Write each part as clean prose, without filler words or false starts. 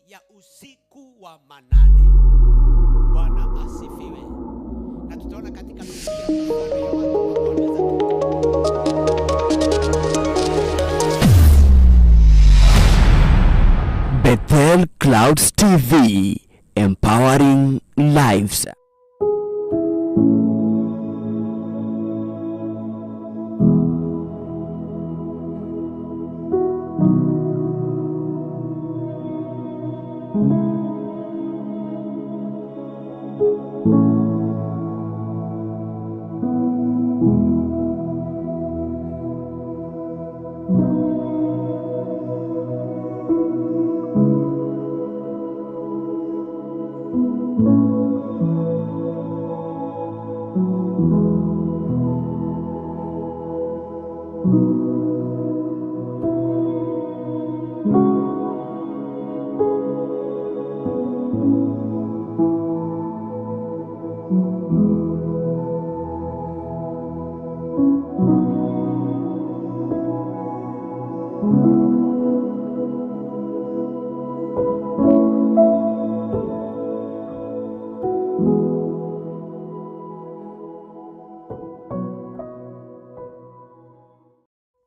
Ya usiku wa manane. Bwana asifiwe. Na tutaona katika Biblia mifano ya watu ambao waliweza. Bethel Clouds TV, empowering lives.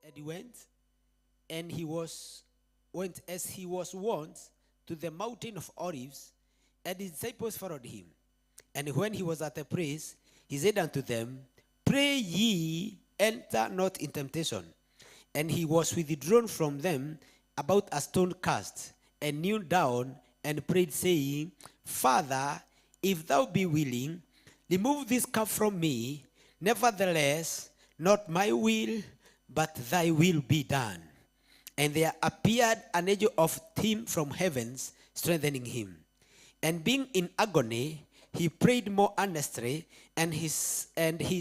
And he went, and he was went as he was wont to the mountain of Olives, and his disciples followed him. And when he was at a place, he said unto them, "Pray ye, enter not in temptation." And he was withdrawn from them about a stone cast, and kneeled down and prayed, saying, "Father, if thou be willing, remove this cup from me. Nevertheless, not my will, but thy will be done." And there appeared an angel of him from heavens, strengthening him. And being in agony, he prayed more earnestly, and his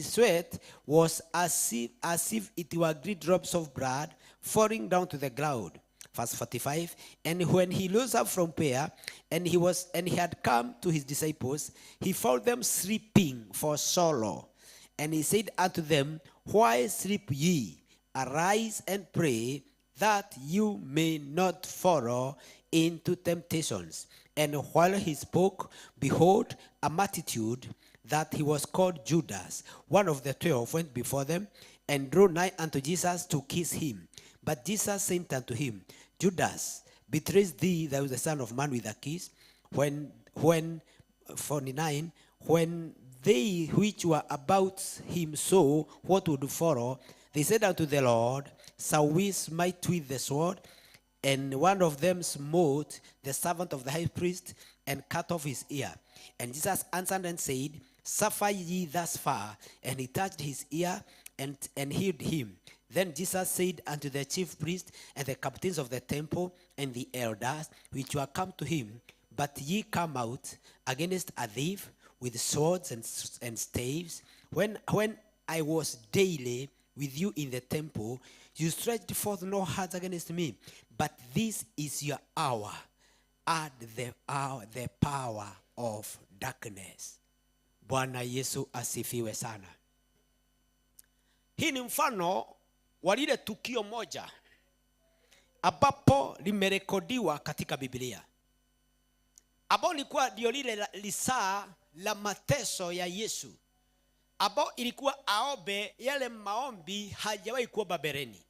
sweat was as if it were great drops of blood falling down to the ground. Verse 45. And when he rose up from prayer, and he had come to his disciples, he found them sleeping for sorrow. And he said unto them, "Why sleep ye? Arise and pray, that you may not fall into temptations." And while he spoke, behold, a multitude that he was called Judas, one of the 12, went before them and drew nigh unto Jesus to kiss him. But Jesus said unto him, "Judas, betrays thee that was the Son of Man with a kiss?" When 49, when they which were about him saw what would follow, they said unto the Lord, "Shall we smite with the sword?" And one of them smote the servant of the high priest and cut off his ear. And Jesus answered and said, "Suffer ye thus far." And he touched his ear and healed him. Then Jesus said unto the chief priest and the captains of the temple and the elders which were come to him, "But ye come out against a thief with swords and staves. When I was daily with you in the temple, you stretched forth no hands against me. But this is your hour, and the hour, the power of darkness." Bwana Yesu asifiwe sana. Hii ni mfano wa lile tukio moja ambapo limerekodiwa katika Biblia, ambao lilikuwa ndio lile lisaa la mateso ya Yesu, ambao ilikuwa aombe yale maombi hajawahi kuomba mbeleni.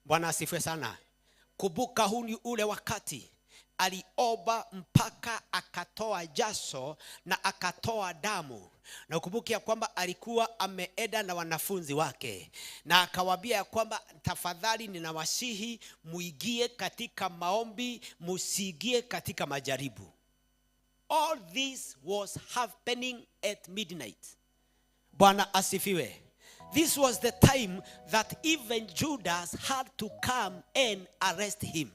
Bwana asifiwe sana. Kumbuka huu ni ule wakati aliomba mpaka akatoa jasho na akatoa damu. Na ukumbuke ya kwamba alikuwa ameenda na wanafunzi wake na akawaambia ya kwamba, "Tafadhali ninawasihi muingie katika maombi, musiingie katika majaribu." All this was happening at midnight. Bwana asifiwe. This was the time that even Judas had to come and arrest him.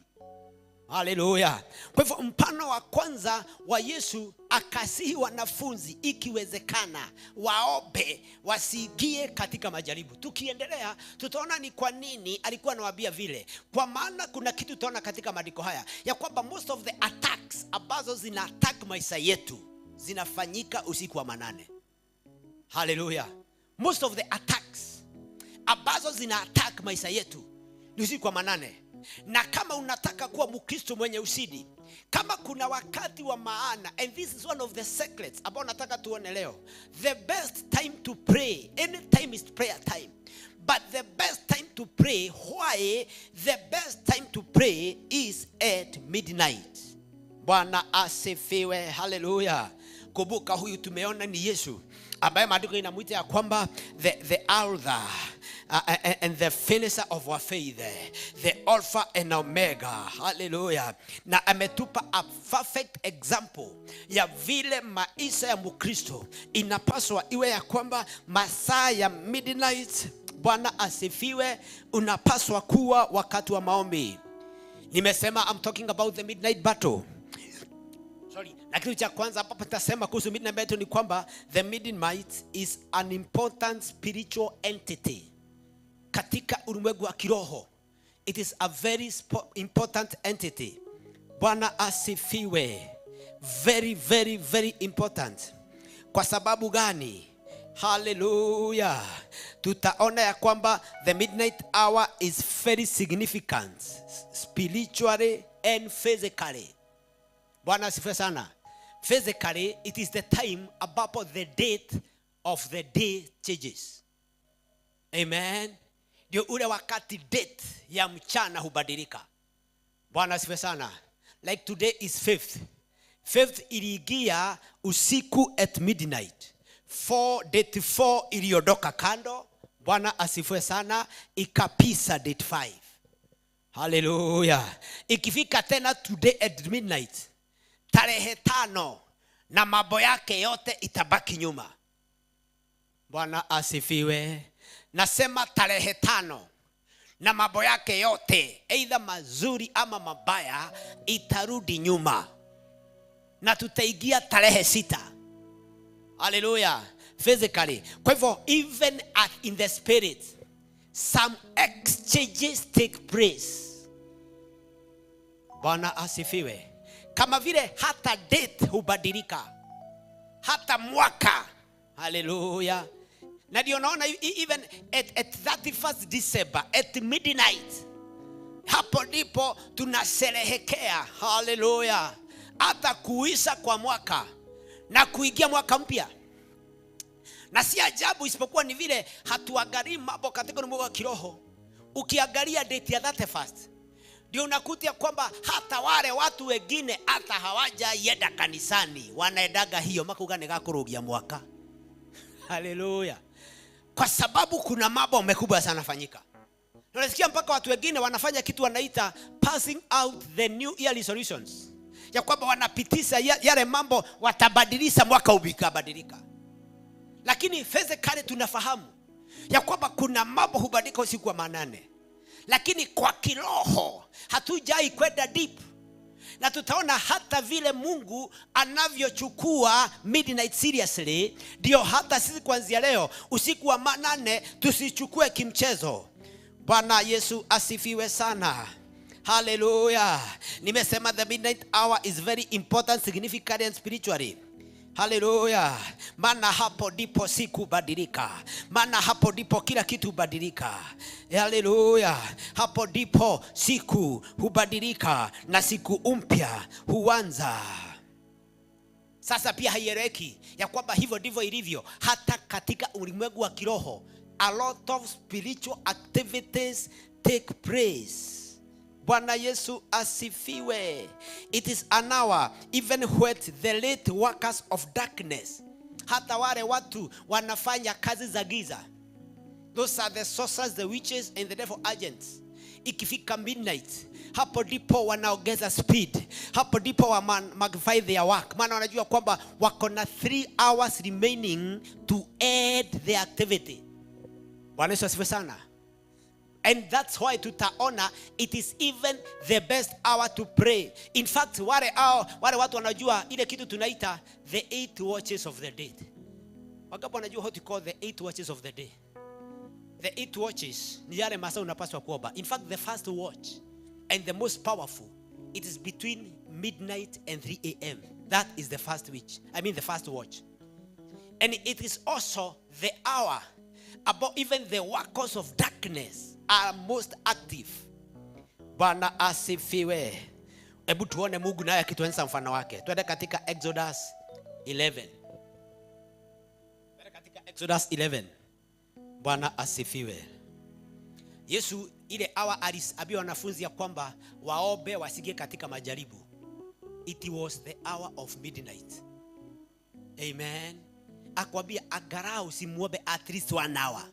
Haleluya. Kwa hivyo mfano wa kwanza wa Yesu akasihi wanafunzi ikiwezekana waombe wasiingie katika majaribu. Tukiendelea tutaona ni kwa nini alikuwa anawaambia vile. Kwa maana kuna kitu tutaona katika maandiko haya ya kwamba most of the attacks ambazo zina attack maisha yetu zinafanyika usiku wa manane. Haleluya. Most of the attacks ambazo zina attack maisha yetu ni usiku wa manane. Na kama unataka kuwa Mkristo mwenye ushindi, kama kuna wakati wa maana, and this is one of the secrets ambao nataka tuone leo, the best time to pray, any time is prayer time, but the best time to pray, why the best time to pray is at midnight. Bwana asifiwe, haleluya. Kumbuka huyu tumeona ni Yesu ambaye maandiko inamwita ya kwamba the author and the finisher of our faith, the Alpha and Omega. Haleluya. Na ametupa a perfect example ya vile maisha ya Mkristo inapaswa iwe, ya kwamba masaa ya midnight, Bwana asifiwe, unapaswa kuwa wakati wa maombi. Nimesema I'm talking about the midnight battle. Sorry. Na kitu cha kwanza hapa nitasema kuhusu midnight battle ni kwamba the midnight is an important spiritual entity katika ulimwengu wa kiroho. It is a very important entity. Bwana asifiwe. Very, very, very important. Kwa sababu gani? Haleluya. Tutaona ya kwamba the midnight hour is very significant spiritually and physically. Bwana asifiwe sana. Physically, it is the time ambapo the date of the day changes. Amen. Ndio ule wakati date ya mchana hubadilika. Bwana asifiwe sana. Like today is fifth. Fifth iliingia usiku at midnight. Four, date 4 iliondoka kando. Bwana asifiwe sana, ikapisa date 5. Haleluya. Ikifika tena today at midnight, tarehe 5, na mambo yake yote itabaki nyuma. Bwana asifiwe. Nasema tarehe 5 na mambo yake yote, either mazuri ama mabaya, itarudi nyuma na tutaingia tarehe 6. Haleluya. Physically. Kwa hivyo even in the spirit, some exchanges take place. Bwana asifiwe. Kama vile hata date hubadilika, hata mwaka. Haleluya. Na ndio naona even at 31st December at midnight, hapo ndipo tunasherehekea, haleluya, hata kuisha kwa mwaka na kuingia mwaka mpya. Na si ajabu, isipokuwa ni vile hatuangalii mambo katika ulimwengu wa kiroho. Ukiangalia date ya 31st, ndio unakuta kwamba hata wale watu wengine hata hawajaenda kanisani wanaendaga hiyo makuga ni gakurugia mwaka. Haleluya. Kwa sababu kuna mambo makubwa sana fanyika. Unasikia mpaka watu wengine wanafanya kitu wanaita passing out the new year resolutions, ya kwamba wanapitisha yale mambo watabadilisha mwaka ukibadilika. Lakini physically tunafahamu ya kwamba kuna mambo hubadilika usiku wa manane, lakini kwa kiroho hatujai kwenda deep. Na tutaona hata vile Mungu anavyochukua midnight seriously, ndio hata sisi kuanzia leo usiku wa manane tusichukue kimchezo. Bwana Yesu asifiwe sana. Haleluya. Nimesema the midnight hour is very important, significant and spiritually. Haleluya. Maana hapo ndipo siku badilika. Maana hapo ndipo kila kitu hubadilika. Haleluya. Hapo ndipo siku hubadilika na siku mpya huanza. Sasa pia haieleweki ya kwamba hivyo ndivyo ilivyo hata katika ulimwengu wa kiroho. A lot of spiritual activities take place. Bwana Yesu asifiwe. It is an hour even when the late workers of darkness, hata wale watu wanafanya kazi za giza, those are the sorcerers, the witches and the devil agents. Ikifika midnight, hapo ndipo wanaongeza speed, hapo ndipo wa magnify their work, maana wanajua kwamba wako na 3 hours remaining to end their activity. Bwana Yesu asifiwe sana. And that's why tutaona it is even the best hour to pray. In fact, wale watu wanajua ile kitu tunaita the 8 watches of the day. Wangapi wanajua what you call the 8 watches of the day? The 8 watches ni yale masaa unapaswa kuomba. In fact, the first watch and the most powerful, it is between midnight and 3 a.m. That is the first watch. I mean the first watch. And it is also the hour about even the workers of darkness are most active. Bwana asifiwe. Hebu tuone Mungu naye akituonyesha mfano wake. Twende katika Exodus 11. Twende katika Exodus 11. Bwana asifiwe. Yesu ile awa aliambia wanafunzi ya kwamba waombe wasiingie katika majaribu. It was the hour of midnight. Amen. Akwambia angalau simuombe at least 1 hour.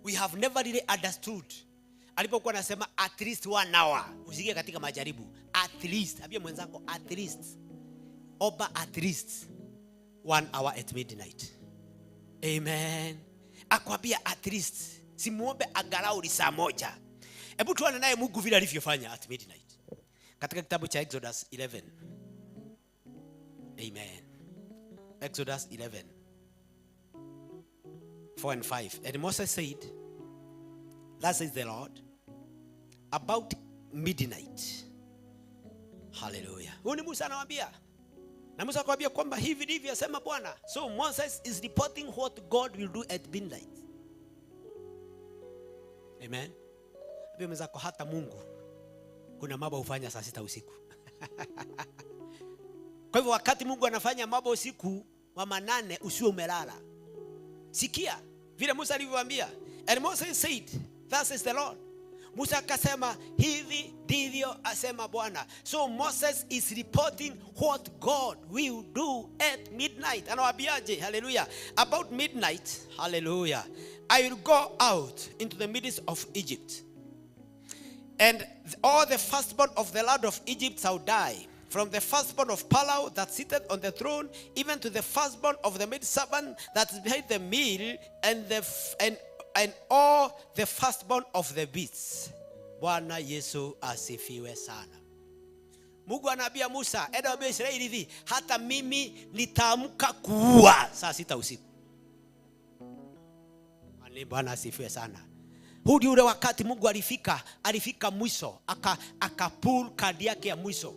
We have never really understood. Alipokuwa anasema at least 1 hour usiingie katika majaribu. At least, ambia mwenzako at least. Omba at least 1 hour at midnight. Amen. Akwambia at least simuombe angalau ni saa moja. Hebu tuone naye Mungu vile alivyofanya at midnight. Katika kitabu cha Exodus 11. Amen. Exodus 11. 4 and 5. And Moses said, thus says the Lord, about midnight. Hallelujah. Huyu ni Musa anawaambia. Na Musa akamwambia kwamba hivi ndivyo asema Bwana. So Moses is reporting what God will do at midnight. Amen. Ambia mwenzako hata Mungu kuna mambo hufanya saa 6 usiku. Kwa hivyo wakati Mungu anafanya mambo usiku wa manane usiwe umelala. Sikia vile Musa alivyowaambia. And Moses said, thus is the Lord. Musa akasema hivi ndivyo asema Bwana. So Moses is reporting what God will do at midnight. Anawaambiaje? Hallelujah. About midnight, hallelujah, I will go out into the midst of Egypt. And all the firstborn of the land of Egypt shall die, from the firstborn of Pharaoh that sitteth on the throne, even to the firstborn of the maidservant that is behind the mill, and all the firstborn of the beasts. Bwana Yesu asifiwe sana. Mungu anaambia Musa, enda waambie Israeli hivi, hata mimi nitaamka kuua saa 6 usiku. Ani Bwana asifiwe sana. Huu ndio ule wakati Mungu alifika mwisho, akapull kadi yake ya mwisho.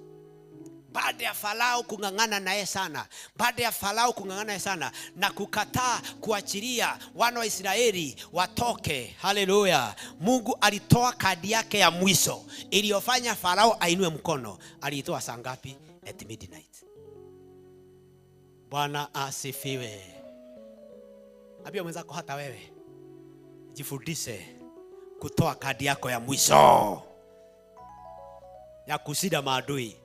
Baada ya Farao kung'ang'ana naye sana, baada ya Farao kung'ang'ana naye sana na kukataa kuachilia wana wa Israeli watoke. Haleluya. Mungu alitoa kadi yake ya mwisho iliyofanya Farao ainue mkono. Aliitoa saa ngapi? At midnight. Bwana asifiwe. Ambia mwenzako hata wewe jifundishe kutoa kadi yako ya mwisho ya kushinda maadui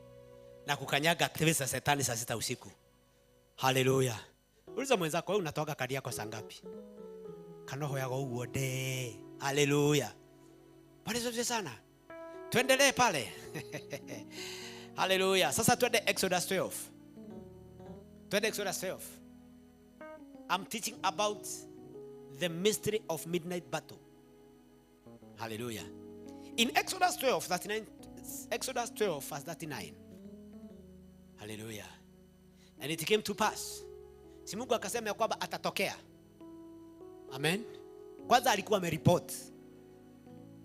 na kukanyaga activity za shetani saa 6 usiku. Haleluya. Uliza mwenzako, wewe unatoa kadi yako saa ngapi? Kanoho yako uo de. Haleluya. Bwana Yesu asifiwe sana. Tuendelee pale. Haleluya. Sasa twende Exodus 12. Twende Exodus 12. I'm teaching about the mystery of midnight battle. Hallelujah. In Exodus 12, 39, Exodus 12, verse 39. Hallelujah. And it came to pass. Si Mungu akasema ya kwamba atatokea. Amen. Kwanza alikuwa ameripot.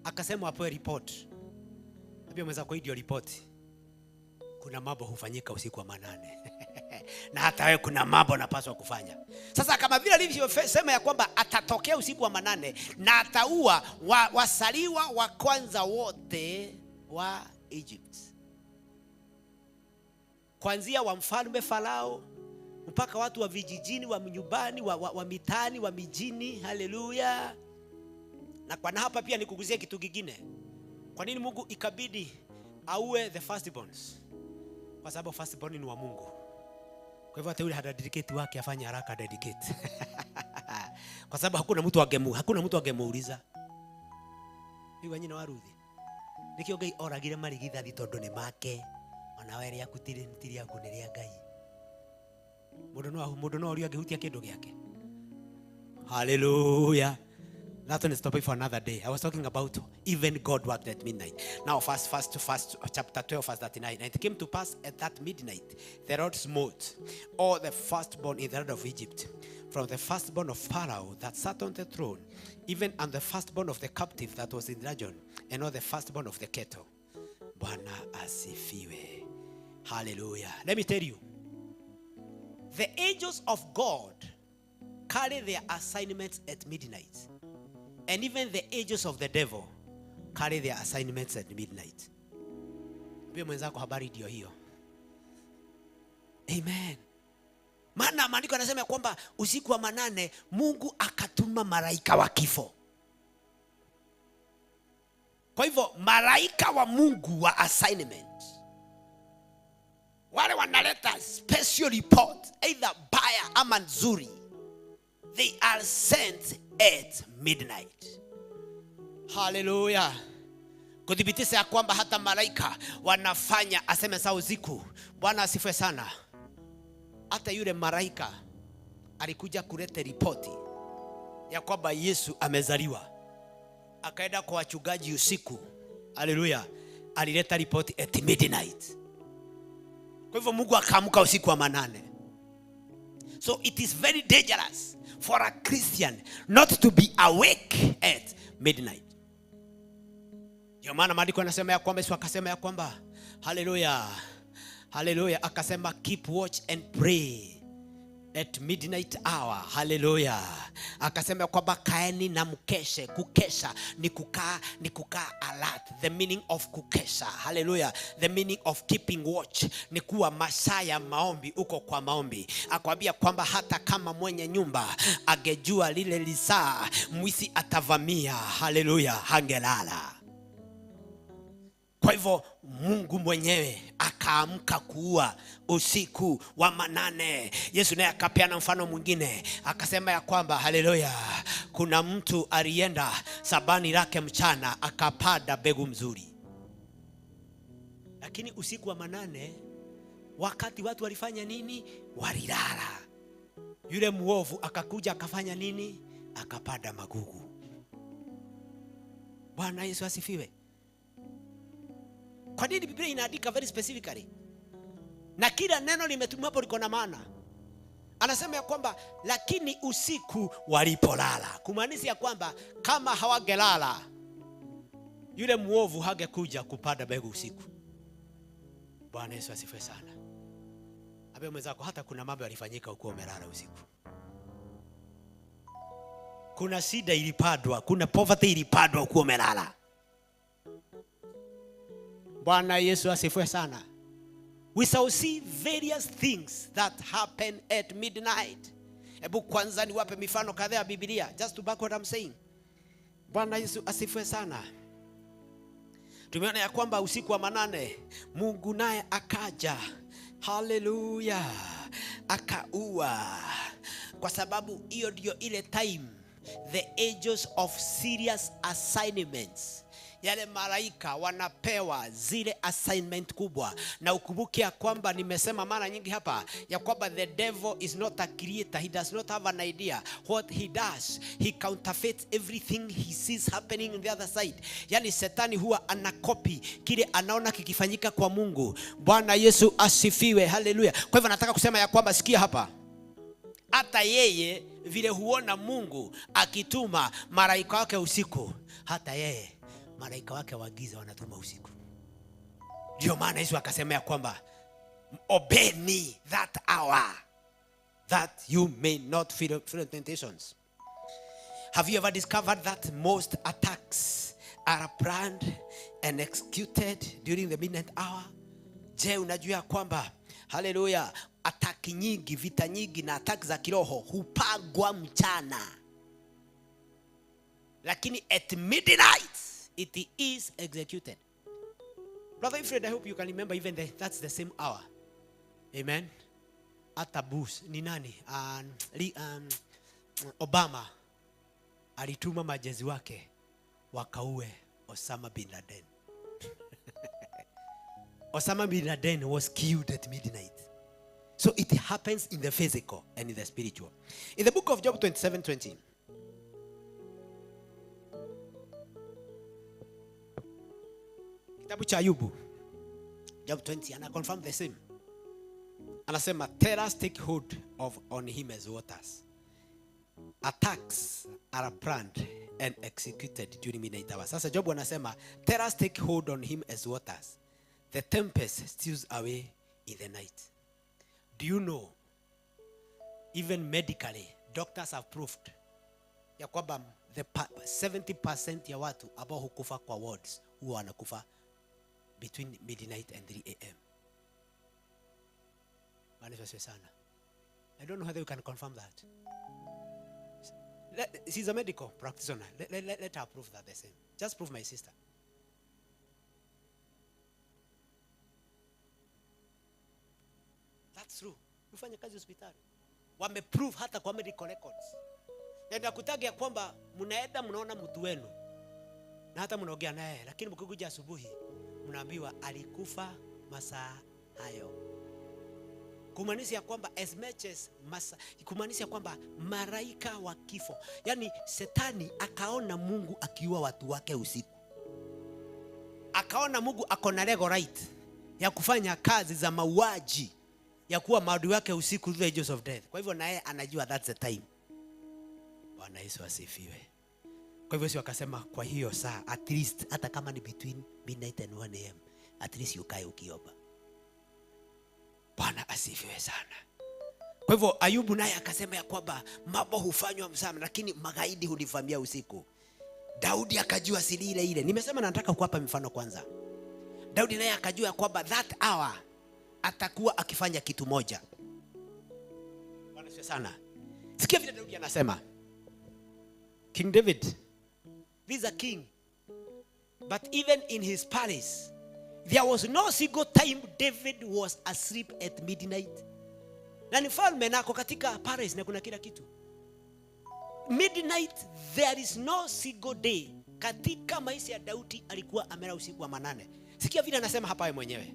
Akasema apewe report. Ambia mwenzako hii ndio report. Kuna mambo hufanyika usiku wa manane. Na hata wewe kuna mambo unapaswa kufanya. Sasa kama vile alivyosema ya kwamba atatokea usiku wa manane na ataua wasaliwa wa kwanza wote wa Egypt. Kuanzia wa mfalme Farao mpaka watu wa vijijini, wa nyumbani, wa mitaani, wa mijini. Haleluya. Na kwa hapa pia nikuguzie kitu kingine. Kwa nini Mungu ikabidi auwe the firstborns? Kwa sababu firstborn ni wa Mungu. Kwa hivyo hata yule hadedicate wake afanye haraka dedicate. Kwa sababu hakuna mtu angemuuliza. Iwe nyina wa Ruthi. Nikio Ngai oragire marigithathi tondu ni make. Ona we rĩaku ti rĩaku nĩ rĩa Ngai. Mũndũ no orio angĩhutia kĩndũ gĩake. Hallelujah. That one is topic for another day. I was talking about even God worked at midnight. Now, first, chapter 12, verse 39. And it came to pass at that midnight, the Lord smote all the firstborn in the land of Egypt, from the firstborn of Pharaoh that sat on the throne, even and the firstborn of the captive that was in the dungeon, and all the firstborn of the cattle. Bwana asifiwe. Hallelujah. Let me tell you, the angels of God carry their assignments at midnight. And even the angels of the devil carry their assignments at midnight. Ambia mwenzako habari ndio hiyo. Amen. Maana maandiko yanasema ya kwamba usiku wa manane Mungu akatuma malaika wa kifo. Kwa hivyo malaika wa Mungu wa assignment, wale wanaleta special report either baya ama nzuri, they are sent at midnight. Haleluya. Kuthibitisha ya kwamba hata malaika wanafanya aseme saa usiku. Bwana asifiwe sana. Hata yule malaika alikuja kuleta ripoti ya kwamba Yesu amezaliwa, akaenda kwa wachungaji usiku. Haleluya. Alileta ripoti at midnight. Kwa hivyo Mungu akaamka usiku wa manane. So it is very dangerous for a Christian not to be awake at midnight. Ndio maana maandiko yanasema ya kwamba Yesu akasema ya kwamba haleluya, haleluya, akasema keep watch and pray at midnight hour. Haleluya. Akasema kwamba kaeni na mkeshe. Kukesha ni kukaa, ni kukaa alert. The meaning of kukesha, haleluya, the meaning of keeping watch ni kuwa masaa ya maombi, uko kwa maombi. Akwambia kwamba hata kama mwenye nyumba angejua lile lisaa mwizi atavamia, haleluya, hangelala. Kwa hivyo Mungu mwenyewe akaamka kuua usiku wa manane. Yesu naye akapeana mfano mwingine, akasema ya kwamba haleluya, kuna mtu alienda sabani lake mchana akapanda mbegu mzuri, lakini usiku wa manane, wakati watu walifanya nini? Walilala. Yule muovu akakuja akafanya nini? Akapanda magugu. Bwana Yesu asifiwe. Kwa nini Biblia inaandika very specifically? Na kila neno limetumiwa hapo liko na maana. Anasema ya kwamba lakini usiku walipolala, kumaanisha ya kwamba kama hawangelala yule muovu hangekuja kupanda mbegu usiku. Bwana Yesu asifiwe sana. Ambia mwenzako hata kuna mambo yalifanyika ukiwa umelala usiku. Kuna shida ilipandwa, kuna poverty ilipandwa ukiwa umelala. Bwana Yesu asifiwe sana. We shall see various things that happen at midnight. Hebu kwanza niwape mifano kadhaa ya Biblia, just to back what I'm saying. Bwana Yesu asifiwe sana. Tumeona ya kwamba usiku wa manane Mungu naye akaja, haleluya, akaua, kwa sababu hiyo ndio ile time, the angels of serious assignments, yale malaika wanapewa zile assignment kubwa. Na ukumbuke ya kwamba nimesema mara nyingi hapa ya kwamba the devil is not a creator, he does not have an idea. What he does, he counterfeits everything he sees happening on the other side. Yani shetani huwa anakopi kile anaona kikifanyika kwa Mungu. Bwana Yesu asifiwe, haleluya. Kwa hivyo nataka kusema ya kwamba sikia hapa, hata yeye vile huona Mungu akituma malaika wake usiku, hata yeye malaika wake wa giza wanatuma usiku. Ndio maana Yesu akasema ya kwamba obey me that hour that you may not feel temptations. Have you ever discovered that most attacks are planned and executed during the midnight hour? Je, unajua kwamba haleluya, ataki nyingi, vita nyingi na ataki za kiroho hupangwa mchana, lakini at midnight it is executed. Brother Ifred, I hope you can remember even that's the same hour. Amen. Hata Bush ni nani? Obama alituma majeshi wake wakaue Osama bin Laden. Osama bin Laden was killed at midnight. So it happens in the physical and in the spiritual. In the book of Job 27:20. Kitabu cha Ayubu, Job 20, and I confirm the same. Anasema, terrors take hold of on him as waters. Attacks are planned and executed during midnight hours. Sasa Job anasema, terrors take hold on him as waters. The tempest steals away in the night. Do you know, even medically, doctors have proved ya kwamba 70% ya watu ambao hukufa kwa wards huwa wanakufa between midnight and 3 a.m. Bwana Yesu asifiwe sana. I don't know whether you can confirm that. She's a medical practitioner. Let her prove that the same. Just prove, my sister. That's true. Ufanye kazi hospitali. Wameprove hata kwa medical records. Na nakutaga ya kwamba mnaenda mnaona mtu wenu na hata mnaongea naye, lakini mkikuja asubuhi mnaambiwa alikufa masaa hayo. Kumaanisha ya kwamba as much as masa, kumaanisha kwamba malaika wa kifo, yani Shetani akaona Mungu akiua watu wake usiku, akaona Mungu ako na legal right ya kufanya kazi za mauaji ya kuwa maadui wake usiku through the angels of death. Kwa hivyo na yeye anajua that's the time. Bwana Yesu asifiwe. Kwa hivyo si wakasema kwa hiyo saa, at least hata kama ni between midnight and 1 a.m., at least ukae ukiomba. Bwana asifiwe sana. Kwa hivyo Ayubu naye akasema ya kwamba mambo hufanywa mchana, lakini magaidi hunivamia usiku. Daudi akajua siri ile ile. Nimesema nataka kuwapa mifano kwanza. Daudi naye akajua ya kwamba that hour atakuwa akifanya kitu moja. Bwana asifiwe sana. Sikia vile Daudi anasema. King David, this is a king. But even in his palace, there was no single time David was asleep at midnight. Na ni mfalme na ako katika palace na kuna kila kitu. Midnight, there is no single day katika maisha ya Daudi alikuwa amelala usiku wa manane. Sikia vile anasema hapa yeye mwenyewe.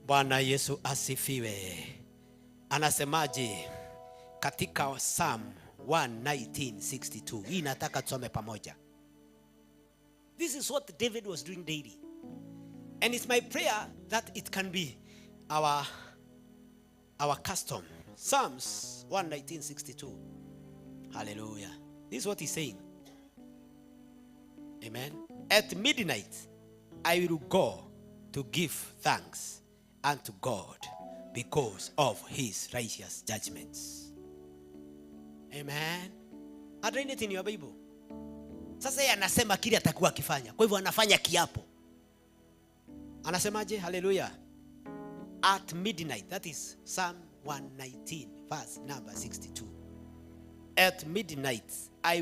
Bwana Yesu asifiwe. Anasemaje katika Psalm 119:62? Hii nataka tusome pamoja. This is what David was doing daily. And it's my prayer that it can be our custom. Psalms 119:62. Hallelujah. This is what he's saying. Amen. "At midnight, I will go to give thanks unto God because of his righteous judgments." Amen. Read it in your Bible. Sasa yeye anasema kile atakuwa akifanya. Kwa hivyo anafanya kiapo. Anasemaje? Hallelujah. At midnight, that is Psalm 119, verse number 62. "At midnight I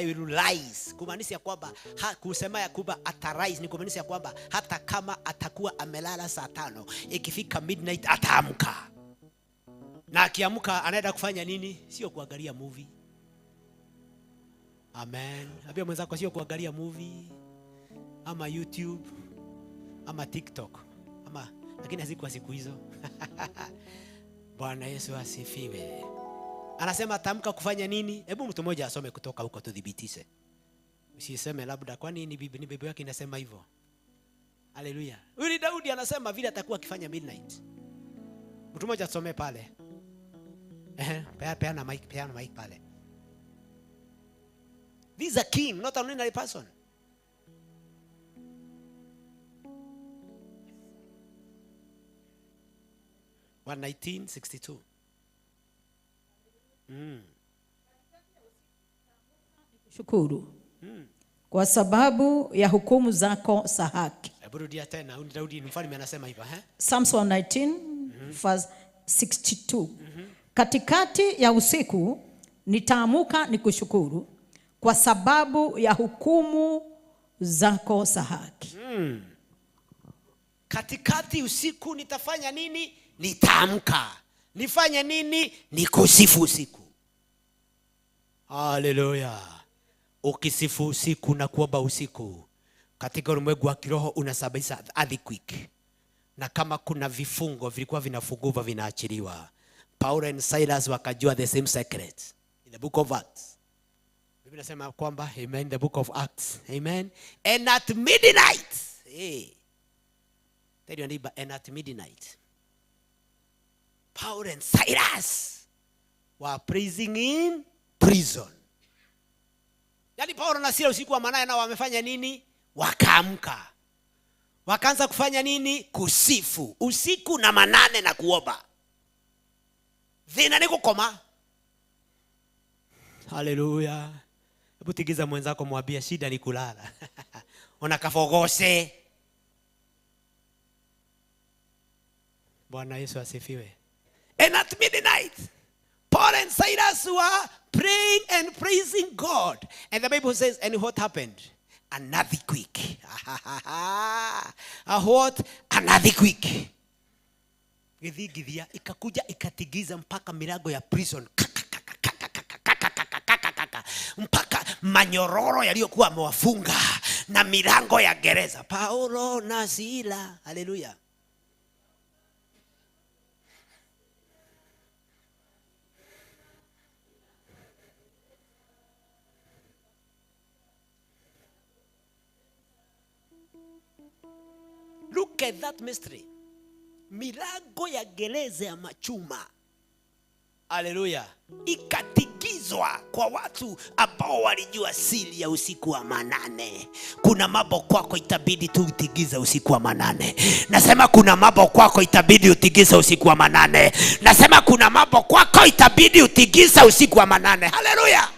will rise." Kumaanisha kwamba kusema ya kwamba atarise ni kumaanisha kwamba hata kama atakuwa amelala saa 5, ikifika midnight ataamka. Na akiamka anaenda kufanya nini? Sio kuangalia movie. Amen. Ambia mwenzako, sio kuangalia movie ama YouTube ama TikTok ama, lakini hazikuwa siku hizo. Bwana Yesu asifiwe. Anasema ataamka kufanya nini? Hebu mtu mmoja asome kutoka huko tudhibitishe. Usiseme labda kwani ni bibi yake inasema hivyo. Haleluya. Huyu ni Daudi anasema vile atakuwa akifanya midnight. Mtu mmoja asome pale. Ehe, peana mic, peana mic pale. This is a king, not an ordinary person. 119:62. Shukuru kwa sababu ya hukumu zako za haki. Hebu rudia tena. Huyu ni Daudi, ni mfalme anasema hivyo, eh? Psalms 119 verse 62. Katikati ya usiku nitaamuka nikushukuru kwa sababu ya hukumu zako za haki. Katikati usiku nitafanya nini? Nitaamka. Nifanye nini? Nikusifu usiku. Haleluya. Ukisifu usiku na kuomba usiku katika ulimwengu wa kiroho unasababisha earthquake. Na kama kuna vifungo vilikuwa vinafungwa vinaachiliwa. Paul and Silas wakajua the same secret in the book of Acts. Biblia inasema kwamba, amen, the book of Acts. Amen. And at midnight. Hey. Tell your neighbor, "And at midnight." Paul and Silas were praising in prison. Yaani Paulo na Sila usiku wa manane nao wamefanya nini? Wakaamka. Wakaanza kufanya nini? Kusifu usiku na manane na kuomba. Thina ni gukoma. Haleluya. Hebu Hebu tigiza mwenzako, mwambie shida ni kulala. Ona kafogose. Bwana Yesu asifiwe. And at midnight, Paul and Silas were praying and praising God. And the Bible says, and what happened? An earthquake. A what? An earthquake. Githingithia ikakuja ikatigiza mpaka milango ya prison. Kaka, mpaka manyororo yaliyokuwa amewafunga na milango ya gereza. Paulo na Sila. Haleluya. Look at that mystery. Milango ya gereza ya machuma, haleluya, ikatigizwa kwa watu ambao walijua siri ya usiku wa manane. Kuna mambo kwako itabidi tu utigize usiku wa manane. Nasema kuna mambo kwako itabidi utigize usiku wa manane. Nasema kuna mambo kwako itabidi utigize usiku wa manane. Haleluya.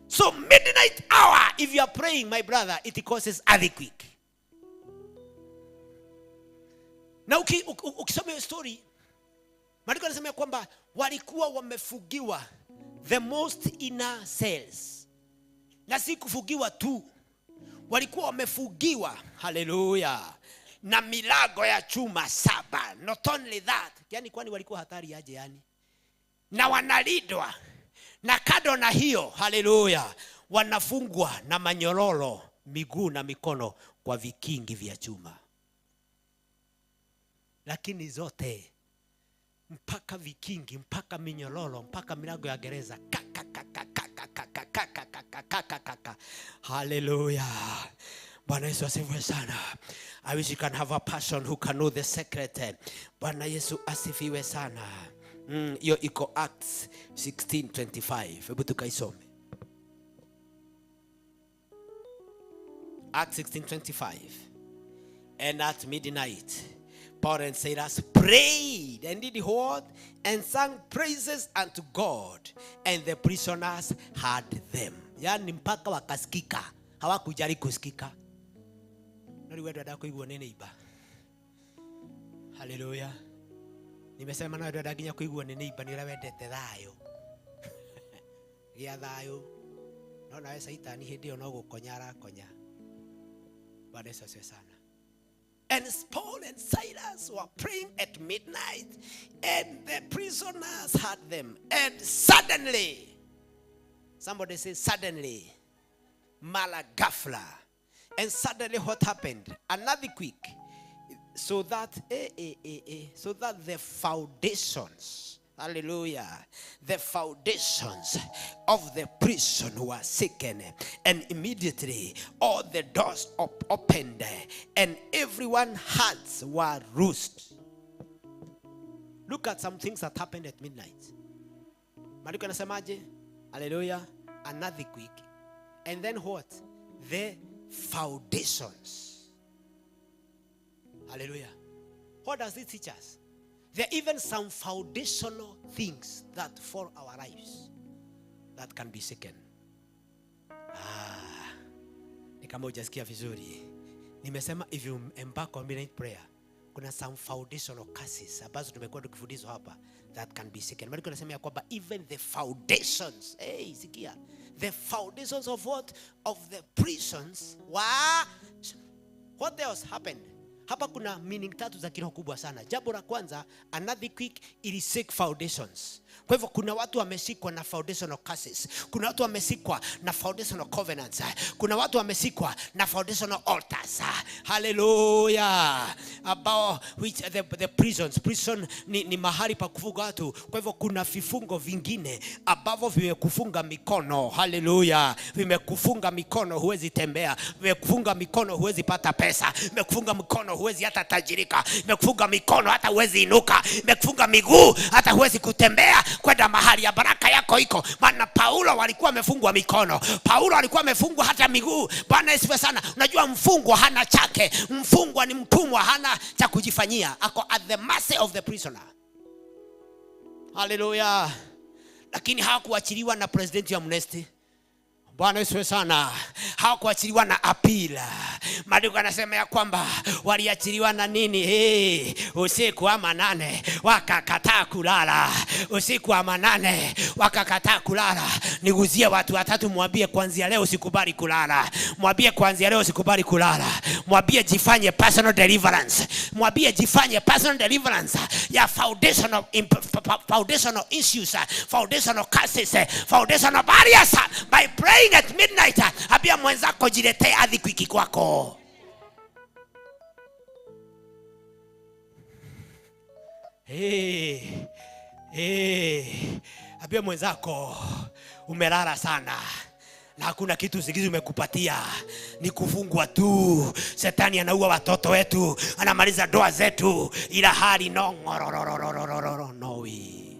So midnight hour, if you are praying, my brother, it causes earthquake. Na ukisoma hiyo story, maandiko yanasema ya kwamba walikuwa wamefugiwa the most inner cells. Na si kufugiwa tu, walikuwa wamefugiwa, haleluya, na milango ya chuma 7. Not only that, yani kwani walikuwa hatari aje yani? Na wanalindwa. Na kando na hiyo, haleluya, wanafungwa na manyororo miguu na mikono kwa vikingi vya chuma. Lakini zote mpaka vikingi, mpaka minyororo, mpaka milango ya gereza, ka, ka, ka, ka, ka, ka, ka, ka, ka, ka, ka, ka, ka, ka, ka, ka. Haleluya. Bwana Yesu asifiwe sana. I wish you can have a passion who can know the secret. Bwana Yesu asifiwe sana. Hiyo iko Acts 16:25. Hebu tukaisome. Acts 16:25. And at midnight, Paul and Silas prayed and did what? And sang praises unto God, and the prisoners heard them. Yani mpaka wakasikika. Hawakujali kusikika. Nori wewe dada kuigua nene iba. Hallelujah. Nimesema nawe dada nginya kuigua nene iba ni wendete thayo. Gĩa thayo. No nawe Saitani hĩndĩ ĩyo no gũkonya arakonya. Bwana Yesu asifiwe sana. And Paul and Silas were praying at midnight, and the prisoners heard them. And suddenly, somebody say suddenly, malagafla. And suddenly what happened? Another quick. So that, so that the foundations, hallelujah, the foundations of the prison were shaken, and immediately all the doors opened, and everyone's hearts were loosed. Look at some things that happened at midnight. Maandiko yanasemaje? Hallelujah. Another quick. And then what? The foundations. Hallelujah. What does it teach us? There are even some foundational things that for our lives that can be shaken. Ni kama hujasikia vizuri. Nimesema if you embark on midnight prayer, kuna some foundational curses ambazo tumekuwa tukifundishwa hapa that can be shaken. Maandiko yanasema ya kwamba even the foundations, hey, sikia, the foundations of what? Of the prisons were. What else happened? Hapa kuna meaning tatu za kiroho kubwa sana. Jambo la kwanza, another quick, it is shake foundations. Kwa hivyo kuna watu wameshikwa na foundational curses. Kuna watu wameshikwa na foundational covenants. Kuna watu wameshikwa na foundational altars. Hallelujah. About which the prisons. Prison ni mahali pa kufunga watu. Kwa hivyo kuna vifungo vingine ambavyo vimekufunga mikono. Hallelujah. Vimekufunga mikono huwezi tembea. Vimekufunga mikono huwezi pata pesa. Vimekufunga mikono huwezi hata tajirika. Vimekufunga mikono hata huwezi inuka. Vimekufunga miguu hata huwezi kutembea kwenda mahali ya baraka yako iko. Maana Paulo walikuwa wamefungwa mikono. Paulo alikuwa amefungwa hata miguu. Bwana asifiwe sana. Unajua mfungwa hana chake. Mfungwa ni mtumwa, hana cha kujifanyia. Ako at the mercy of the prisoner. Hallelujah. Lakini hawakuachiliwa na president ya Amnesty. Bwana Yesu sana. Hawakuachiliwa na appeal. Maandiko yanasema ya kwamba waliachiliwa na nini? Hey, usiku wa manane wakakataa kulala. Usiku wa manane wakakataa kulala. Niguzie watu watatu, mwambie kuanzia leo usikubali kulala. Mwambie kuanzia leo usikubali kulala. Mwambie jifanye personal deliverance. Mwambie jifanye personal deliverance ya foundational issues, foundational curses, foundational barriers by praying at midnight. Ambia mwenzako jiletee earthquake kwako. Hey, hey. Ambia mwenzako umelala sana na hakuna kitu usingizi umekupatia, ni kufungwa tu. Shetani anaua watoto wetu, anamaliza ndoa zetu, ila hali no ngororororororo nowi.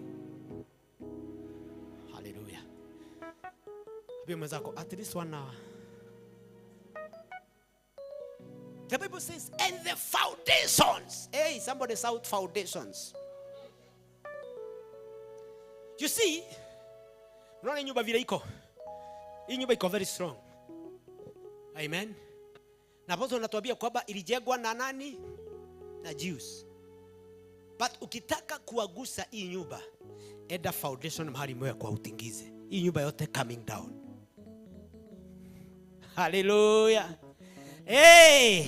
Hallelujah. Ambia mwenzako at least 1 hour. The Bible says, and the foundations. Hey, somebody shout foundations. You see, unaona nyumba vile iko. Hii nyumba iko very strong. Amen. Na Apostle anatuambia kwamba ilijengwa na nani? Na Jews. But ukitaka kuagusa hii nyumba, enda foundation mahali moja kwa utingize. Hii nyumba yote coming down. Hallelujah. Hey!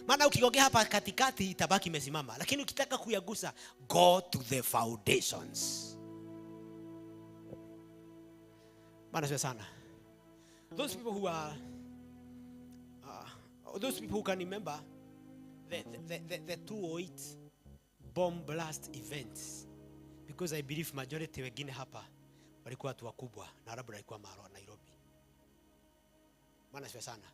Maana ukigongea hapa katikati itabaki imesimama, lakini ukitaka kuyagusa, go to the foundations. Bwana asifiwe sana. Those people who are those people who can remember the 208 bomb blast events, because I believe majority wengine hapa walikuwa watu wakubwa na labda walikuwa mahali Nairobi. Bwana asifiwe sana.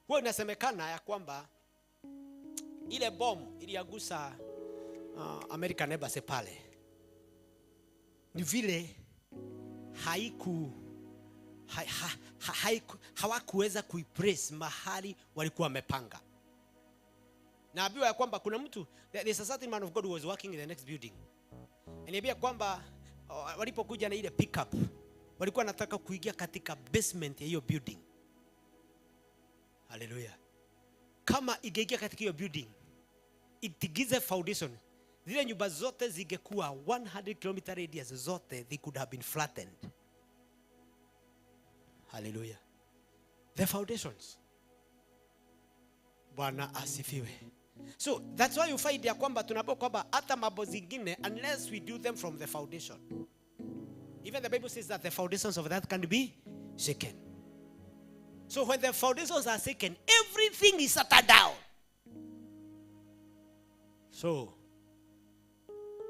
Huwa inasemekana ya kwamba ile bomb iliagusa American Embassy pale, ni vile hawakuweza kuipress mahali walikuwa wamepanga. Naambiwa ya kwamba kuna mtu, there's a certain man of God who was working in the next building. Aniambia kwamba walipokuja na ile pickup, walikuwa wanataka kuingia katika basement ya hiyo building. Hallelujah. Kama ingeingia katika hiyo building, itigize foundation, zile nyumba zote zingekuwa 100 km radius zote, they could have been flattened. Hallelujah. The foundations. Bwana asifiwe. So that's why you find ya kwamba tunapo kwamba hata mambo zingine, unless we do them from the foundation. Even the Bible says that the foundations of that can be shaken. So when the foundations are shaken, everything is shut down. So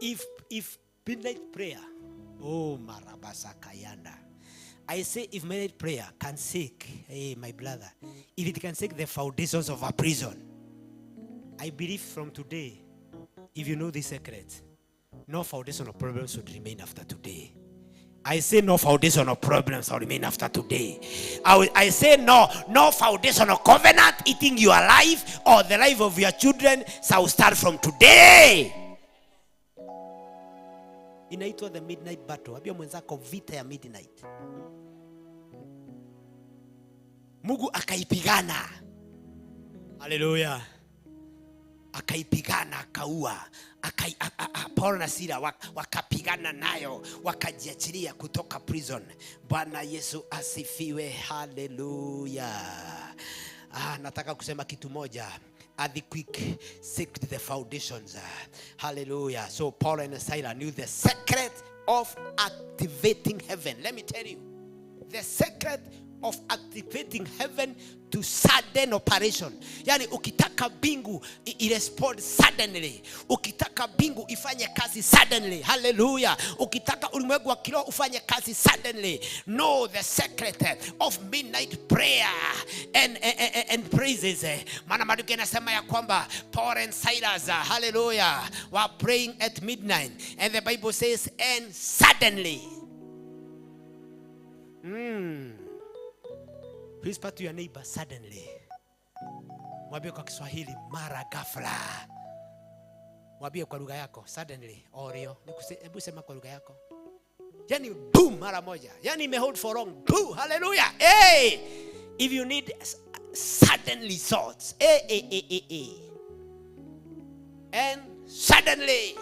if midnight prayer, oh marabasakayanda, I say if midnight prayer can shake, hey my brother, if it can shake the foundations of a prison, I believe from today, if you know this secret, no foundation of problems should remain after today. I say no foundation of problems will remain after today. I say no foundation of covenant eating your life or the life of your children shall start from today. Inaitwa the midnight battle. Ambia mwenzako vita ya midnight. Mungu akaipigana. Hallelujah. Akaipigana, akaua. Paul na Sila wakapigana nayo, wakajiachilia kutoka prison. Bwana Yesu asifiwe. Hallelujah. Nataka kusema kitu moja. Earthquake shaked the foundations. Hallelujah. So Paul and Sila knew the secret of activating heaven. Let me tell you, the secret of activating heaven to sudden operation. Yani ukitaka bingu irespond suddenly. Ukitaka bingu ifanye kazi suddenly. Hallelujah. Ukitaka ulimwengu wa kiroho ufanye kazi suddenly. Know the secret of midnight prayer and praises. Maana maandiko yanasema ya kwamba Paul and Silas, hallelujah, were praying at midnight, and the Bible says, and suddenly. Whisper to your neighbor, suddenly. Mwambie kwa Kiswahili, mara ghafla. Mwambie kwa lugha yako, suddenly, orio. Hebu sema kwa lugha yako. Yani boom mara moja. Yani ime hold for long. Boom, hallelujah. Hey! If you need suddenly thoughts. Hey, hey, hey, hey, hey. And suddenly.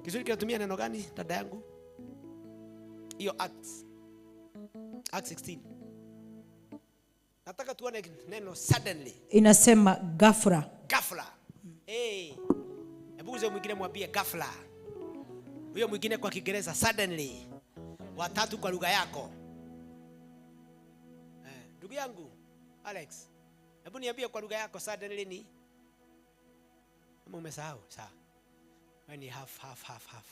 Kiswahili kinatumia neno gani dada yangu? Hiyo Acts. Acts 16. Nataka tuone neno suddenly. Inasema ghafla. Ghafla. Hey. Hebu uze mwingine mwambie ghafla. Huyo mwingine kwa Kiingereza suddenly. Watatu kwa lugha yako. Ndugu yangu Alex, hebu niambie kwa lugha yako suddenly ni? Ama umesahau? Sawa. Wewe ni half half half half.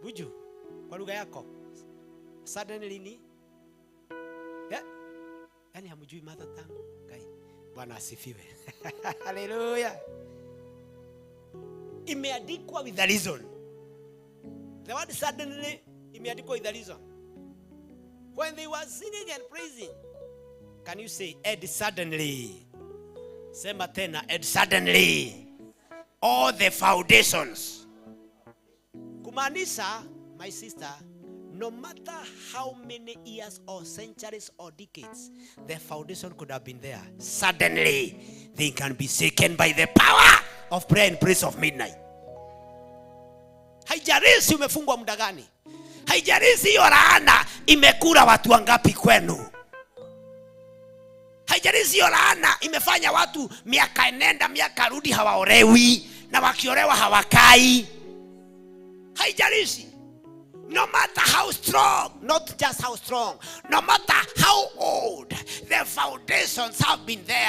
Buju. Kwa lugha yako. Suddenly ni? Yeah. Yaani hamjui mother tongue? Kai. Bwana asifiwe. Hallelujah. Imeandikwa with a reason. The word suddenly imeandikwa with a reason. When they were singing and praising, can you say, and suddenly? Sema tena, and suddenly. All the foundations. Kumaanisha, my sister, no matter how many years or centuries or decades, the foundation could have been there. Suddenly, they can be shaken by the power of prayer and praise of midnight. Haijalishi umefungwa muda gani. Haijalishi hiyo laana imekula watu wangapi kwenu. Haijalishi hiyo laana imefanya watu miaka enenda miaka rudi hawaolewi, na wakiolewa hawakai. Haijalishi. No matter how strong, not just how strong, no matter how old the foundations have been there.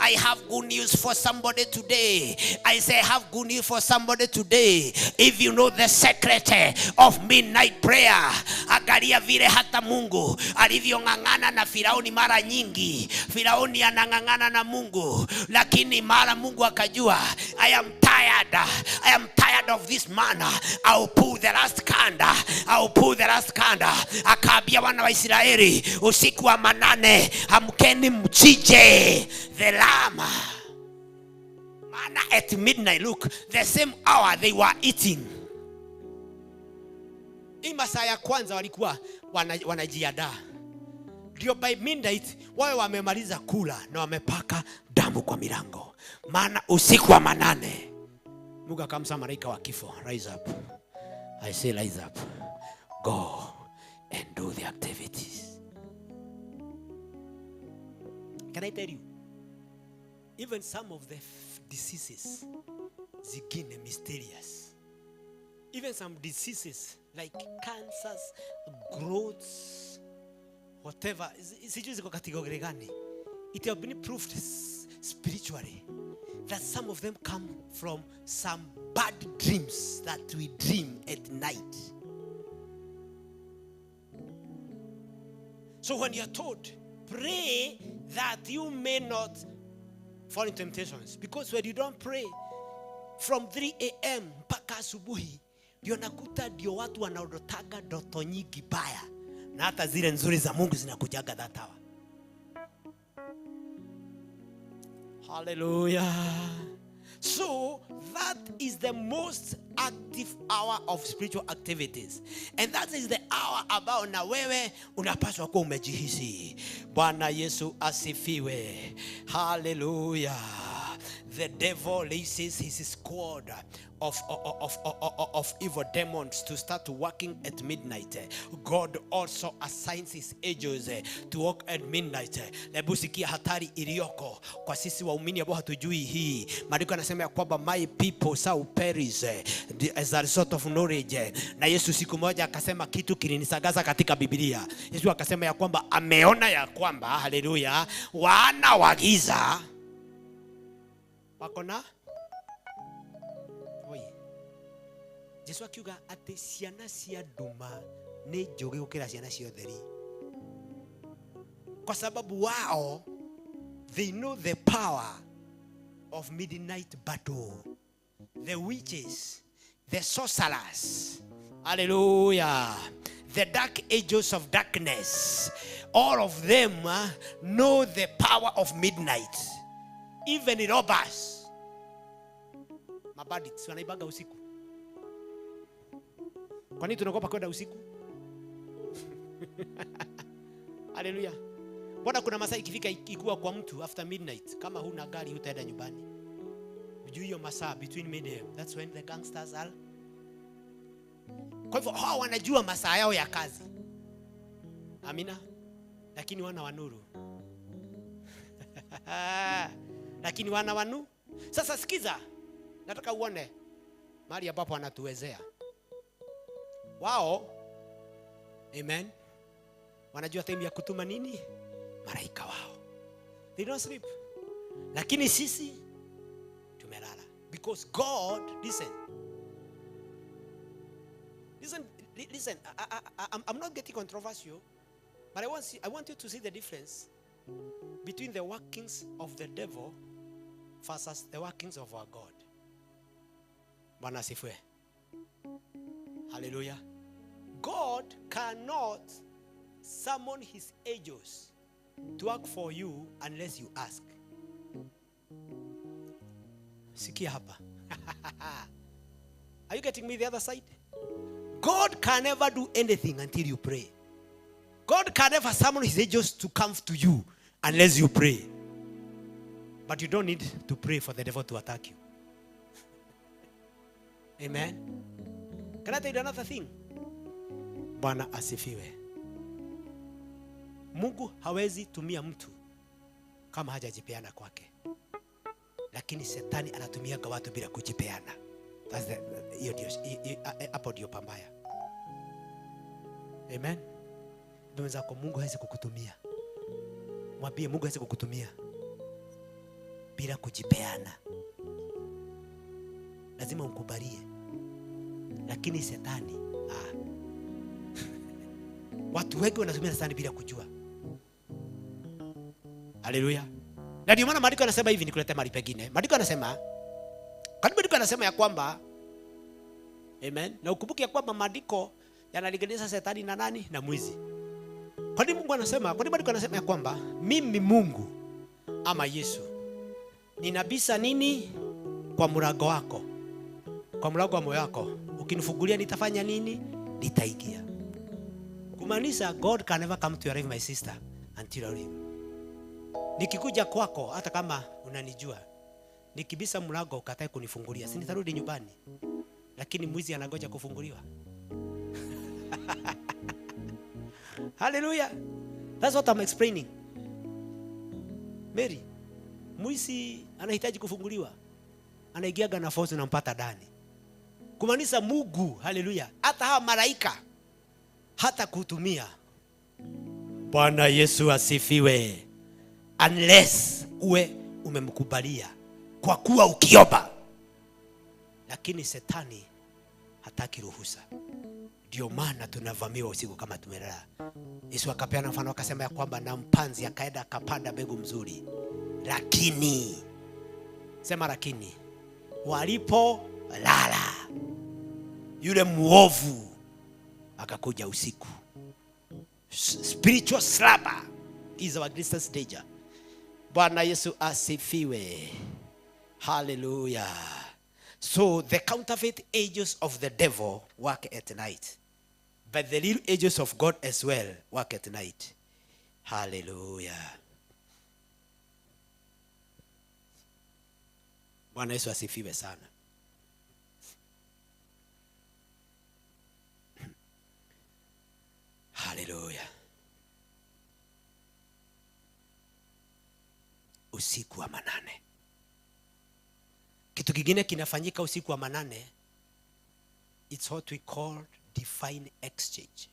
I have good news for somebody today. I say I have good news for somebody today. If you know the secret of midnight prayer, angalia vile hata Mungu alivyong'ang'ana na Firauni mara nyingi. Firauni anang'ang'ana na Mungu, lakini mara Mungu akajua, I am tired. I am tired of this man. I'll pull the last card. I'll pull the last card. Akaambia wana wa Israeli usiku wa manane, amkeni mchinje the lamb. Maana at midnight, look, the same hour they were eating. Hii masaa ya kwanza walikuwa wanajiandaa. Ndio by midnight wawe wamemaliza kula na wamepaka damu kwa milango. Maana usiku wa manane Mungu akamsa malaika wa kifo, rise up. I say rise up. Go and do the activities. Can I tell you? Even some of the diseases zingine mysterious. Even some diseases like cancers, growths, whatever. Sijui ziko category gani. It have been proved spiritually that some of them come from some bad dreams that we dream at night. So when you are told, pray that you may not fall into temptations. Because when you don't pray, from 3 a.m. mpaka asubuhi, ndio nakuta ndio watu wanaodotaga ndoto nyingi baya. Na hata zile nzuri za Mungu zinakujaga that hour. Hallelujah. So that is the most active hour of spiritual activities. And that is the hour ambao na wewe unapaswa kuwa umejihisi. Bwana Yesu asifiwe. Hallelujah. The devil raises his squad of evil demons to start working at midnight. God also assigns his angels to work at midnight. Hebu sikia hatari iliyoko kwa sisi waumini ambao hatujui hii. Maandiko yanasema ya kwamba my people shall perish as a result of knowledge. Na Yesu siku moja akasema kitu kilinisagaza katika Biblia. Yesu akasema ya kwamba ameona ya kwamba, haleluya, wana wa giza wako na oi. Jesu akiuga ati ciana cia nduma nĩ njũgĩ gũkĩra ciana cia ũtheri, kwa sababu wao they know the power of midnight battle, the witches, the sorcerers, hallelujah, the dark angels of darkness, all of them know the power of midnight. Even robbers, mabandits wanaibaga usiku. Kwa nini tunaogopa kwenda usiku? Haleluya. Mbona kuna masaa ikifika ikuwa kwa mtu after midnight, kama huna gari hutaenda nyumbani. Juu hiyo masaa between midday, that's when the gangsters are. Kwa hivyo hao wanajua masaa yao ya kazi. Amina. Lakini wana wa nuru. Lakini wana wa nuru. Sasa sikiza. Nataka uone mahali ambapo wanatuwezea. Wao, amen, wanajua time ya kutuma nini? Malaika wao. They don't sleep. Lakini sisi tumelala. Because God, listen. Listen, listen, I'm not getting controversial, but I want you to see the difference between the workings of the devil versus the workings of our God. Bwana asifiwe. Hallelujah. God cannot summon his angels to work for you unless you ask. Sikia hapa. Are you getting me the other side? God can never do anything until you pray. God can never summon his angels to come to you unless you pray. But you don't need to pray for the devil to attack you. Amen. Can I tell you another thing? Bwana asifiwe. Mungu hawezi tumia mtu kama hajajipeana kwake. Lakini shetani anatumia kwa watu bila kujipeana. That's the, hiyo ndio, hapo ndio pambaya. Amen. Ndugu zako, Mungu hawezi kukutumia. Mwambie Mungu hawezi kukutumia bila kujipeana. Lazima umkubalie. Lakini shetani, watu wengi wanatumia shetani bila kujua. Haleluya. Na ndio maana maandiko yanasema hivi, nikulete mahali pengine. Maandiko yanasema, karibu maandiko yanasema ya kwamba, amen. Na ukumbuke ya kwamba maandiko yanalinganisha shetani na nani? Na mwizi. Kwa nini Mungu anasema? Kwa nini maandiko yanasema ya kwamba mimi Mungu ama Yesu ninabisa nini kwa mlango wako? Kwa mlango wa moyo wako. Ukinifungulia nitafanya nini? Nitaingia. Kumaanisha God can never come to your life, my sister, until you leave. Nikikuja kwako hata kama unanijua, nikibisa mlango ukatae kunifungulia, si nitarudi nyumbani? Lakini mwizi anangoja kufunguliwa. Hallelujah. That's what I'm explaining. Mary, mwizi anahitaji kufunguliwa. Anaingiaga na force unampata ndani. Kumaanisha Mungu, hallelujah, hata hawa malaika hata kutumia. Bwana Yesu asifiwe. Unless uwe umemkubalia kwa kuwa ukiomba. Lakini shetani hataki ruhusa. Ndio maana tunavamiwa usiku kama tumelala. Yesu akapeana mfano akasema ya kwamba na mpanzi akaenda akapanda mbegu mzuri. Lakini, sema lakini, walipolala yule muovu akakuja usiku. Spiritual slumber is our greatest danger. Bwana Yesu asifiwe. Hallelujah. So the counterfeit angels of the devil work at night. But the real angels of God as well work at night. Hallelujah. Bwana Yesu asifiwe sana. Hallelujah. Usiku wa manane. Kitu kingine kinafanyika usiku wa manane. It's what we call divine exchange.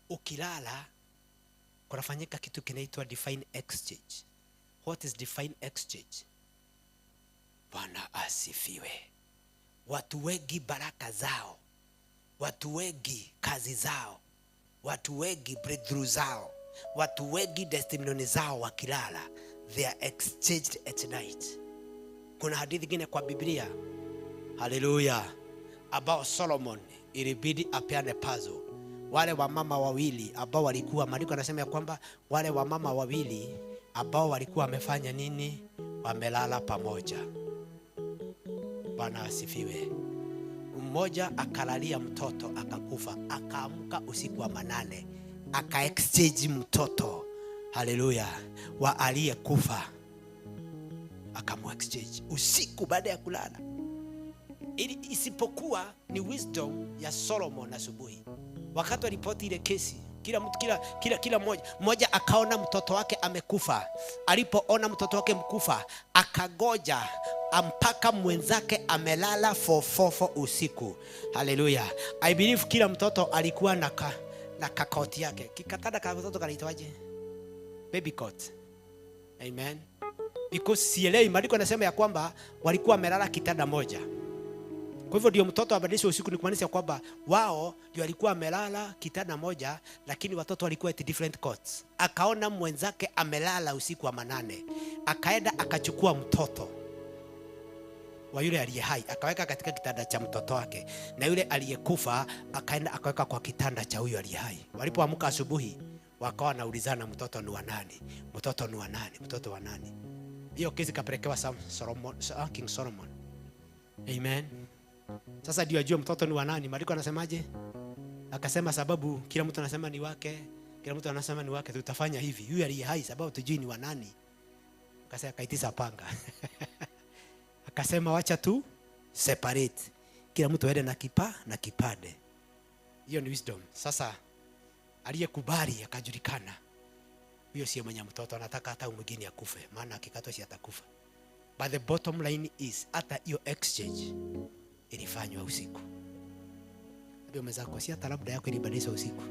Ukilala kunafanyika kitu kinaitwa divine exchange. What is divine exchange? Bwana asifiwe. Watu wengi baraka zao, watu wengi kazi zao, watu wengi breakthrough zao, watu wengi testimony zao wakilala, they are exchanged at night. Kuna hadithi nyingine kwa Biblia, haleluya, about Solomon ilibidi apeane puzzle. Wale wamama wawili ambao walikuwa, maandiko yanasema ya kwamba wale wamama wawili ambao walikuwa wamefanya nini? Wamelala pamoja. Bwana asifiwe. Mmoja akalalia mtoto akakufa, akaamka usiku wa manane aka exchange mtoto, haleluya, wa aliyekufa akamu exchange usiku baada ya kulala. Ili isipokuwa ni wisdom ya Solomon asubuhi, wakati walipoti ile kesi, kila mtu kila mmoja akaona mtoto wake amekufa. Alipoona mtoto wake mkufa, akagoja mpaka mwenzake amelala fofofo usiku. Haleluya! I believe kila mtoto alikuwa na kakoti yake. Kikatanda ka mtoto kanaitwaje? Baby cot. Amen. Because sielewi, maandiko yanasema ya kwamba walikuwa wamelala kitanda moja. Kwa hivyo ndio mtoto abadilishwe usiku, ni kumaanisha kwamba wao ndio walikuwa wamelala kitanda moja, lakini watoto walikuwa at different cots. Akaona mwenzake amelala usiku wa manane, akaenda akachukua mtoto wa yule aliye hai akaweka katika kitanda cha mtoto wake, na yule aliyekufa akaenda akaweka kwa kitanda cha huyo aliye hai. Walipoamka asubuhi, wakawa wanaulizana, mtoto ni wa nani? Mtoto ni wa nani? Mtoto wa nani? Hiyo kesi kapelekewa Solomon, King Solomon. Amen. Sasa ndio ajue mtoto ni wa nani. Maandiko anasemaje? Akasema sababu kila mtu anasema ni wake, kila mtu anasema ni wake, tutafanya hivi. Huyu aliye hai sababu tujui ni wa nani. Akasema akaitisha panga. Akasema wacha tu separate. Kila mtu aende na kipa na kipande. Hiyo ni wisdom. Sasa aliyekubali akajulikana. Huyo sio mwenye mtoto, anataka hata mwingine akufe, maana akikatwa si atakufa. But the bottom line is hata hiyo exchange ilifanywa usiku. Ambia mwenzako, si hata labda yako ilibadilishwa usiku.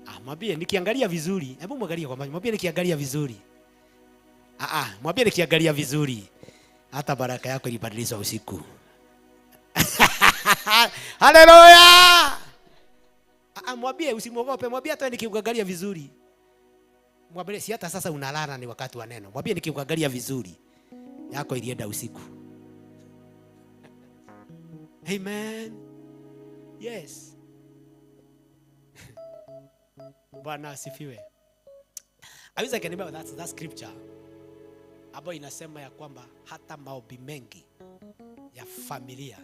Ah, mwambie nikiangalia vizuri. Hebu mwangalie kwa macho. Mwambie nikiangalia vizuri. Mwambie nikiangalia vizuri. Hata baraka yako ilibadilishwa usiku. Haleluya! Mwambie usimwogope, mwambie hata nikiangalia vizuri. Mwambie si hata sasa unalala ni wakati wa neno. Mwambie nikiangalia vizuri. Yako ilienda usiku. Amen. Yes. Bwana asifiwe. I wish I can remember that scripture ambayo inasema ya kwamba hata maombi mengi ya familia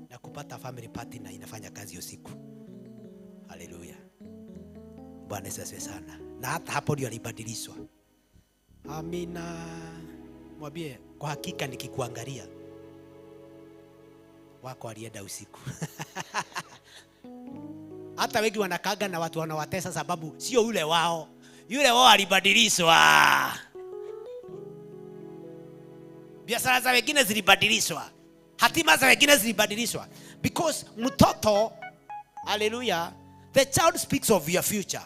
na kupata family partner inafanya kazi usiku. Haleluya. Bwana asifiwe sana. Na hata hapo ndio alibadilishwa. Amina. Mwambie kwa hakika nikikuangalia wako alienda usiku. Hata wengi wanakaga na watu wanawatesa sababu sio yule wao. Yule wao alibadilishwa. Biashara za wengine zilibadilishwa. Hatima za wengine zilibadilishwa. Because mtoto, hallelujah, the child speaks of your future.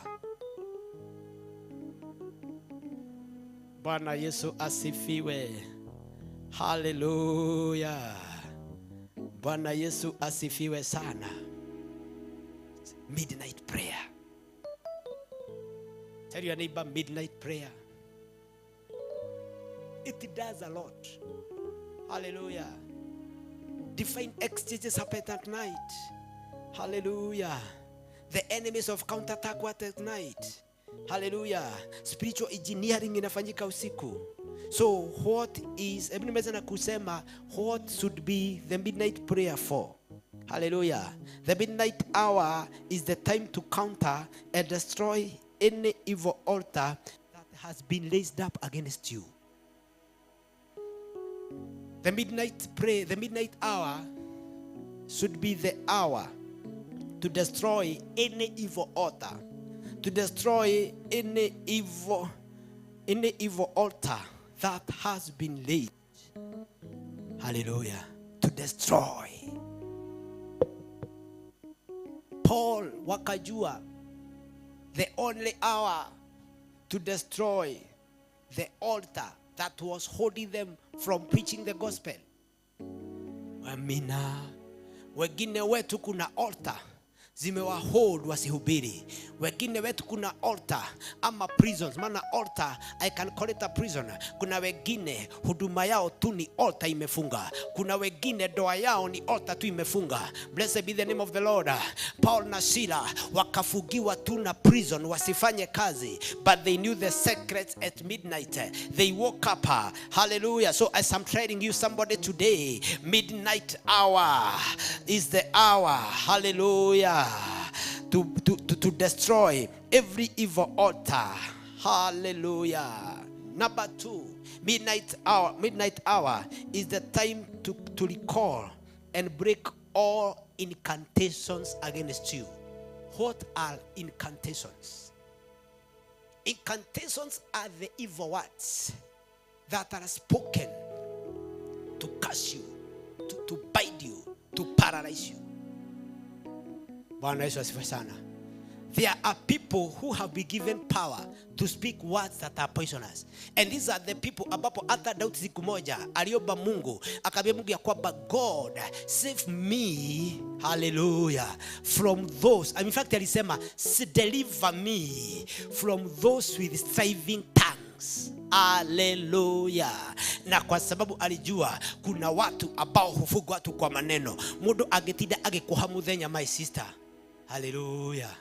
Bwana Yesu asifiwe. Hallelujah. Bwana Yesu asifiwe sana. Midnight prayer. Tell your neighbor, midnight prayer. It does a lot. Hallelujah. Divine exchanges happen at night. Hallelujah. The enemies of counterattack were at night. Hallelujah. Spiritual engineering inafanyika usiku. So what is, hebu nimeweza na kusema, what should be the midnight prayer for? Hallelujah. The midnight hour is the time to counter and destroy any evil altar that has been raised up against you. The midnight prayer, the midnight hour should be the hour to destroy any evil altar, to destroy any evil altar that has been laid. Hallelujah. To destroy. Paul wakajua the only hour to destroy the altar that was holding them from preaching the gospel. Amina. Wengine wetu kuna altar zimewahold wasihubiri. Wengine wetu kuna altar ama prisons, maana altar I can call it a prison. Kuna wengine huduma yao tu ni altar imefunga. Kuna wengine doa yao ni altar tu imefunga. Blessed be the name of the Lord. Paul na Sila wakafugiwa tu na prison wasifanye kazi, but they knew the secrets at midnight. They woke up. Hallelujah. So as I'm telling you somebody today, midnight hour is the hour. Hallelujah. To destroy every evil altar. Hallelujah. Number two, midnight hour. Midnight hour is the time to recall and break all incantations against you. What are incantations? Incantations are the evil words that are spoken to curse you, to bind you, to paralyze you. Bwana Yesu asifiwe sana. There are people who have been given power to speak words that are poisonous. And these are the people ambapo hata Daudi siku moja aliomba Mungu, akaambia Mungu ya kwamba God save me, hallelujah, from those. In fact alisema deliver me from those with striving tongues. Hallelujah. Na kwa sababu alijua kuna watu ambao hufugwa watu kwa maneno. Mundu agitinda agikuha muthenya, my sister. Hallelujah.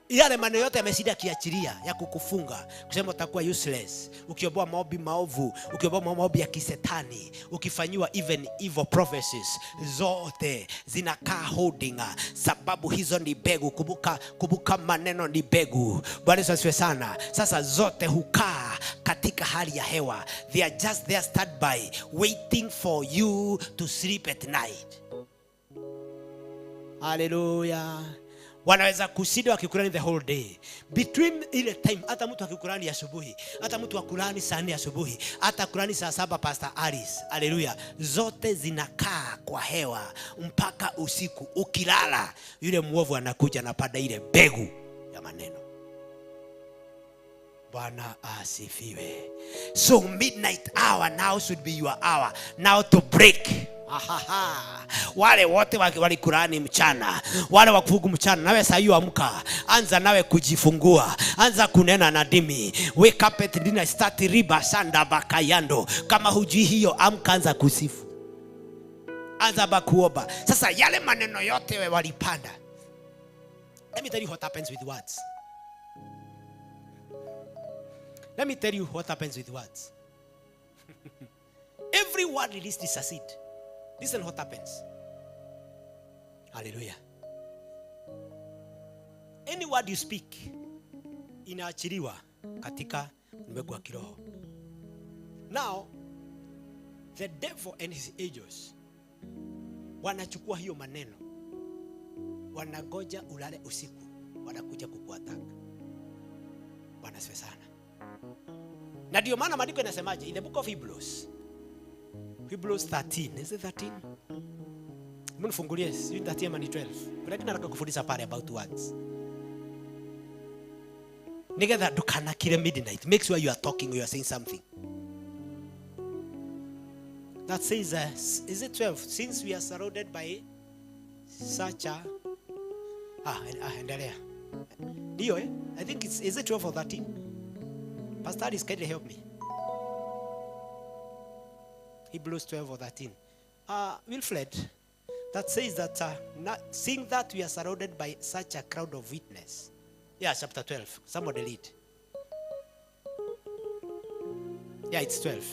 Yale maneno yote yameshinda kiachilia ya kukufunga, kusema utakuwa useless, ukiomba maombi maovu, ukiomba maombi ya kisetani, ukifanyiwa even evil prophecies, zote zinakaa holding, sababu hizo ni mbegu. Kumbuka, kumbuka maneno ni mbegu. Bwana Yesu asifiwe sana. Sasa zote hukaa katika hali ya hewa. They are just there standby waiting for you to sleep at night. Hallelujah. Wanaweza kushinda wakikulani the whole day. Between ile time, hata mtu akikulani asubuhi, hata mtu akulani saa 4 asubuhi, hata kulani saa 7 Pastor Alice. Hallelujah. Zote zinakaa kwa hewa mpaka usiku. Ukilala, yule mwovu anakuja na pada ile mbegu ya maneno. Bwana asifiwe. So midnight hour now should be your hour now to break. Ahaha. Wale wote walikurani mchana, wale wakufugu mchana, nawe saa hiyo amka, anza nawe kujifungua, anza kunena na dimi. Wake up at dinner, start riba sanda bakayando. Kama hujui hiyo, amka, anza kusifu, anza bakuomba. Sasa yale maneno yote we walipanda. Let me tell you what happens with words. Let me tell you what happens with words. Every word released is a seed. Listen what happens. Hallelujah. Any word you speak inaachiliwa katika ulimwengu wa kiroho. Now, the devil and his angels wanachukua hiyo maneno, wanangoja ulale usiku, wanakuja kukuattack. Bwana asifiwe sana. Na ndio maana maandiko yanasemaje in the book of Hebrews. Hebrews 13. Is it 13? Mnifungulie, sijui 13 ama ni 12. Kuna kitu nataka kufundisha pale about words. Nigetha ndukanakire midnight. Make sure you are talking, you are saying something. That says, is it 12? Since we are surrounded by such a... endelea. Ndio, eh? I think it's, is it 12 or 13? Pastor Alice, kindly help me. Hebrews 12 or 13. Wilfred, that says that not, seeing that we are surrounded by such a crowd of witness. Yeah, chapter 12. Somebody read. Yeah, it's 12.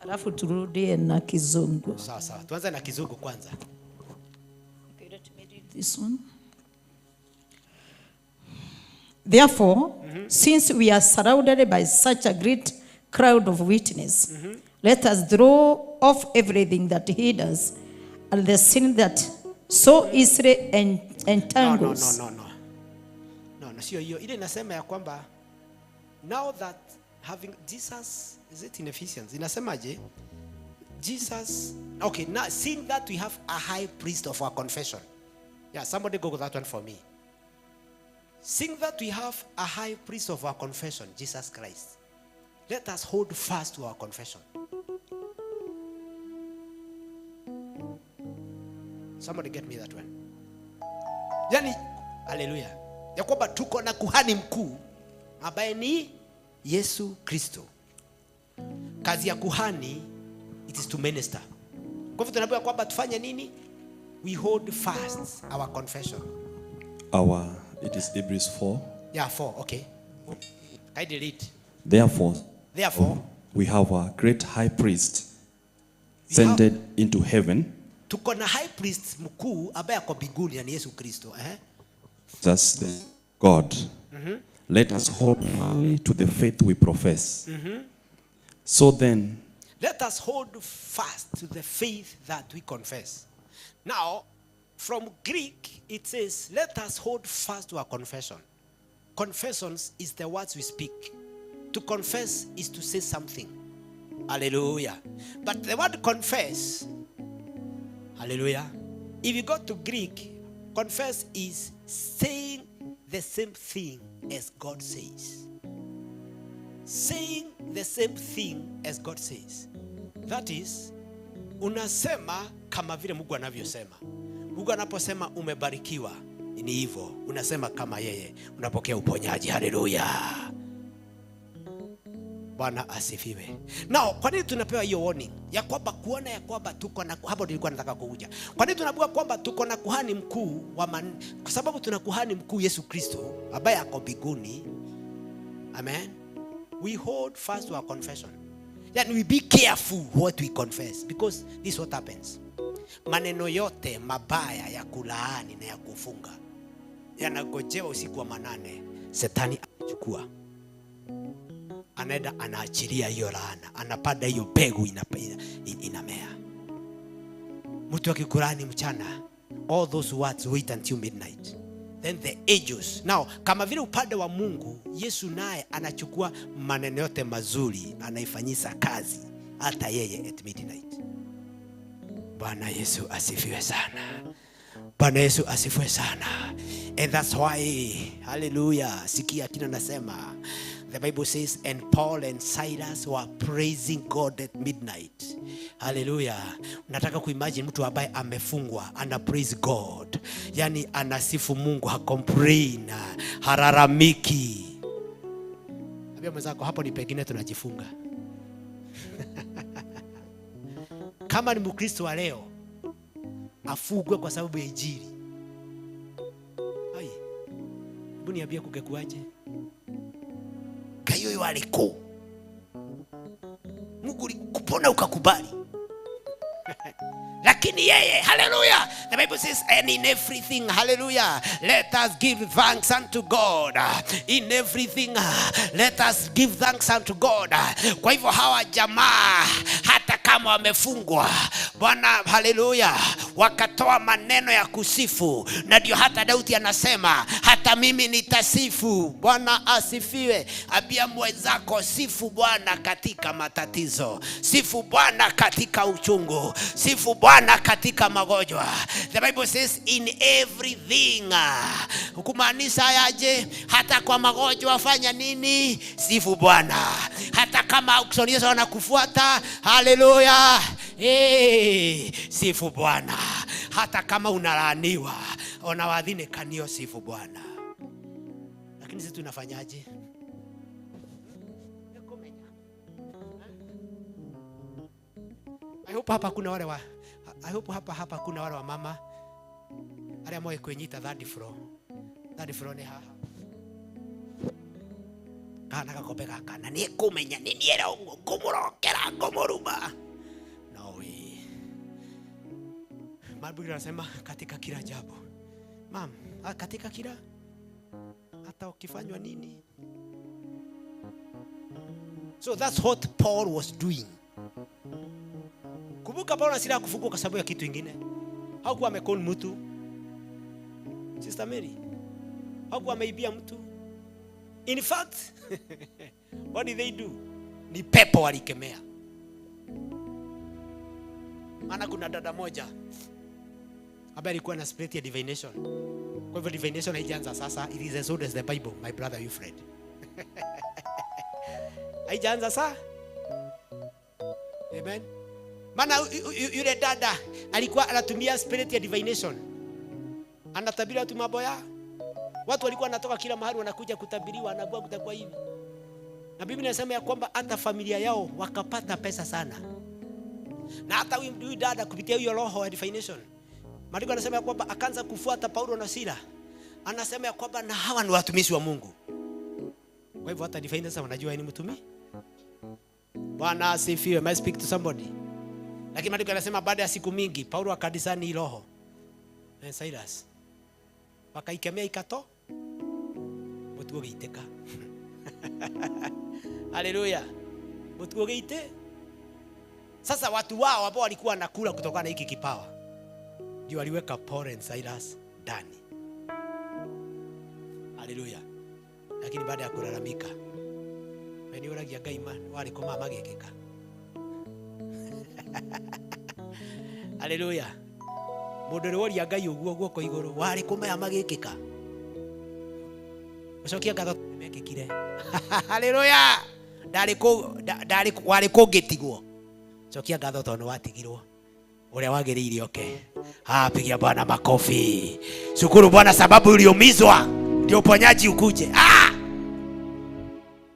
Alafu turudie na Kizungu. Sawa sawa. Tuanze na Kizungu kwanza. Okay, let me read this one. Therefore, since we are surrounded by such a great crowd of witnesses, let us throw off everything that hinders and the sin that so easily entangles. No, no, no, no. No, no, sio hiyo. Ile inasema ya kwamba now that having Jesus, is it in Ephesians? Inasemaje? Jesus, okay, now seeing that we have a high priest of our confession. Yeah, somebody go that one for me. Seeing that we have a high priest of our confession, Jesus Christ, let us hold fast to our confession. Somebody get me that one. Yani, haleluya. Ya kwamba tuko na kuhani mkuu ambaye ni Yesu Kristo. Kazi ya kuhani, it is to minister. Kwa hivyo tunaambiwa kwamba tufanye nini? We hold fast our confession. It is Hebrews 4. Yeah, 4, okay. I delete. Therefore, we have a great high priest ascended into heaven. Tuko na high priest mkuu ambaye ako mbinguni na ni Yesu Kristo, eh? That's the God. Let us hold firmly to the faith we profess. So then, let us hold fast to the faith that we confess. Now, from Greek, it says, let us hold fast to our confession. Confessions is the words we speak. To confess is to say something. Hallelujah. But the word confess, hallelujah, if you go to Greek, confess is saying the same thing as God says. Saying the same thing as God says. That is, unasema kama vile Mungu anavyosema. Mungu anaposema umebarikiwa, ni hivyo. Unasema kama yeye, unapokea uponyaji. Hallelujah. Bwana asifiwe. Now, kwa nini tunapewa hiyo warning? Ya kwamba kuona ya kwamba tuko na, hapo nilikuwa nataka kuja. Kwa nini tunapewa kwamba tuko na kuhani mkuu wa kwa sababu tuna kuhani mkuu Yesu Kristo ambaye ako mbinguni. Amen. We hold fast to our confession. Then we be careful what we confess, because this is what happens. Maneno yote mabaya ya kulaani na ya kufunga yanagojewa usiku wa manane. Shetani anachukua, anaenda anaachilia hiyo laana, anapanda hiyo mbegu, inamea. Mtu akikulaani mchana, all those words wait until midnight. Then the angels. Now, kama vile upande wa Mungu, Yesu naye anachukua maneno yote mazuri, anaifanyisa kazi hata yeye at midnight. Bwana Yesu asifiwe sana. Bwana Yesu asifiwe sana. And that's why, hallelujah, sikia kina nasema. The Bible says, and Paul and Silas were praising God at midnight. Hallelujah. Nataka kuimagine mtu ambaye amefungwa, ana praise God. Yani anasifu Mungu, hakomplain, hararamiki. Ambia mwenzako, hapo ni pengine tunajifunga. Kama ni Mkristo wa leo, afugwe kwa sababu ya Injili. Ai. Hebu niambie kungekuaje? Kayo waliko. Mungu alikupona ukakubali. Lakini yeye, hallelujah. The Bible says, and in everything, hallelujah, let us give thanks unto God. In everything, let us give thanks unto God. Kwa hivyo hawa jamaa, hata kama wamefungwa, Bwana, hallelujah, wakatoa maneno ya kusifu. Na ndio hata Daudi anasema, hata mimi nitasifu. Bwana asifiwe. Ambia mwenzako, sifu Bwana katika matatizo, sifu Bwana katika uchungu, sifu Bwana katika magonjwa. The Bible says in everything. Kumaanisha aje? Hata kwa magonjwa fanya nini? Sifu Bwana. Hata kama Yesu anakufuata, hallelujah, hey, sifu Bwana. Hata kama unalaaniwa, onawadhine kanio, sifu Bwana. Lakini sisi tunafanyaje? I hope hapa kuna wale wa, I hope hapa kuna wale wa mama aria moe kwenyita third floor. Third floor ni haha. Kana gakombe gaka na ni kumenya ni niera ngumurokera ngumuruma. No way. Maandiko yanasema katika kila jambo. Mam, katika kila, hata ukifanywa nini. So that's what Paul was doing. Kumbuka Paulo asira kufungwa kwa sababu ya kitu kingine. Hakuwa amekon mtu. Sister Mary, hakuwa ameibia mtu. In fact, what did they do? Ni pepo walikemea. Maana kuna dada moja ambaye alikuwa na spirit ya divination. Kwa hivyo divination haijaanza sasa, it is as old as the Bible, my brother Wilfred. Haijaanza sasa. Amen. Maana yule dada alikuwa anatumia spirit ya divination, anatabiri watu mambo ya watu. Walikuwa wanatoka kila mahali wanakuja kutabiriwa, anaambiwa kutakuwa hivi. Na Biblia inasema ya kwamba hata familia yao wakapata pesa sana, na hata huyu dada kupitia hiyo roho ya divination, maandiko yanasema ya kwamba akaanza kufuata Paulo na Sila, anasema ya kwamba na hawa ni watumishi wa Mungu. Kwa hivyo hata diviners wanajua ni mtumi. Bwana asifiwe. May I speak to somebody? Lakini maandiko yanasema baada ya siku mingi Paulo akadisani roho na Silas, wakaikemea ikato mutugo giiteka. Haleluya, mutugo giite. Sasa watu wao ambao walikuwa wanakula kutokana na hiki kipawa ndio waliweka Paul and Silas ndani. Haleluya. Lakini baada ya kulalamika, we nĩ ũragia Ngai ma warĩ kũ magĩkĩka. Haleluya. Mũndũ ũrĩa woria Ngai ũguo guoko igũrũ, warĩ kũ maya magĩkĩka, ũcokia ngatho mekĩkire. Haleluya. Ndarĩ kũ ndarĩ warĩ kũngĩtigwo, cokia ngatho tondũ nĩ watigirwo ũrĩa wagĩrĩire oke. Ah, pigia Bwana makofi. Shukuru Bwana sababu uliumizwa ndio uponyaji ukuje. Ah!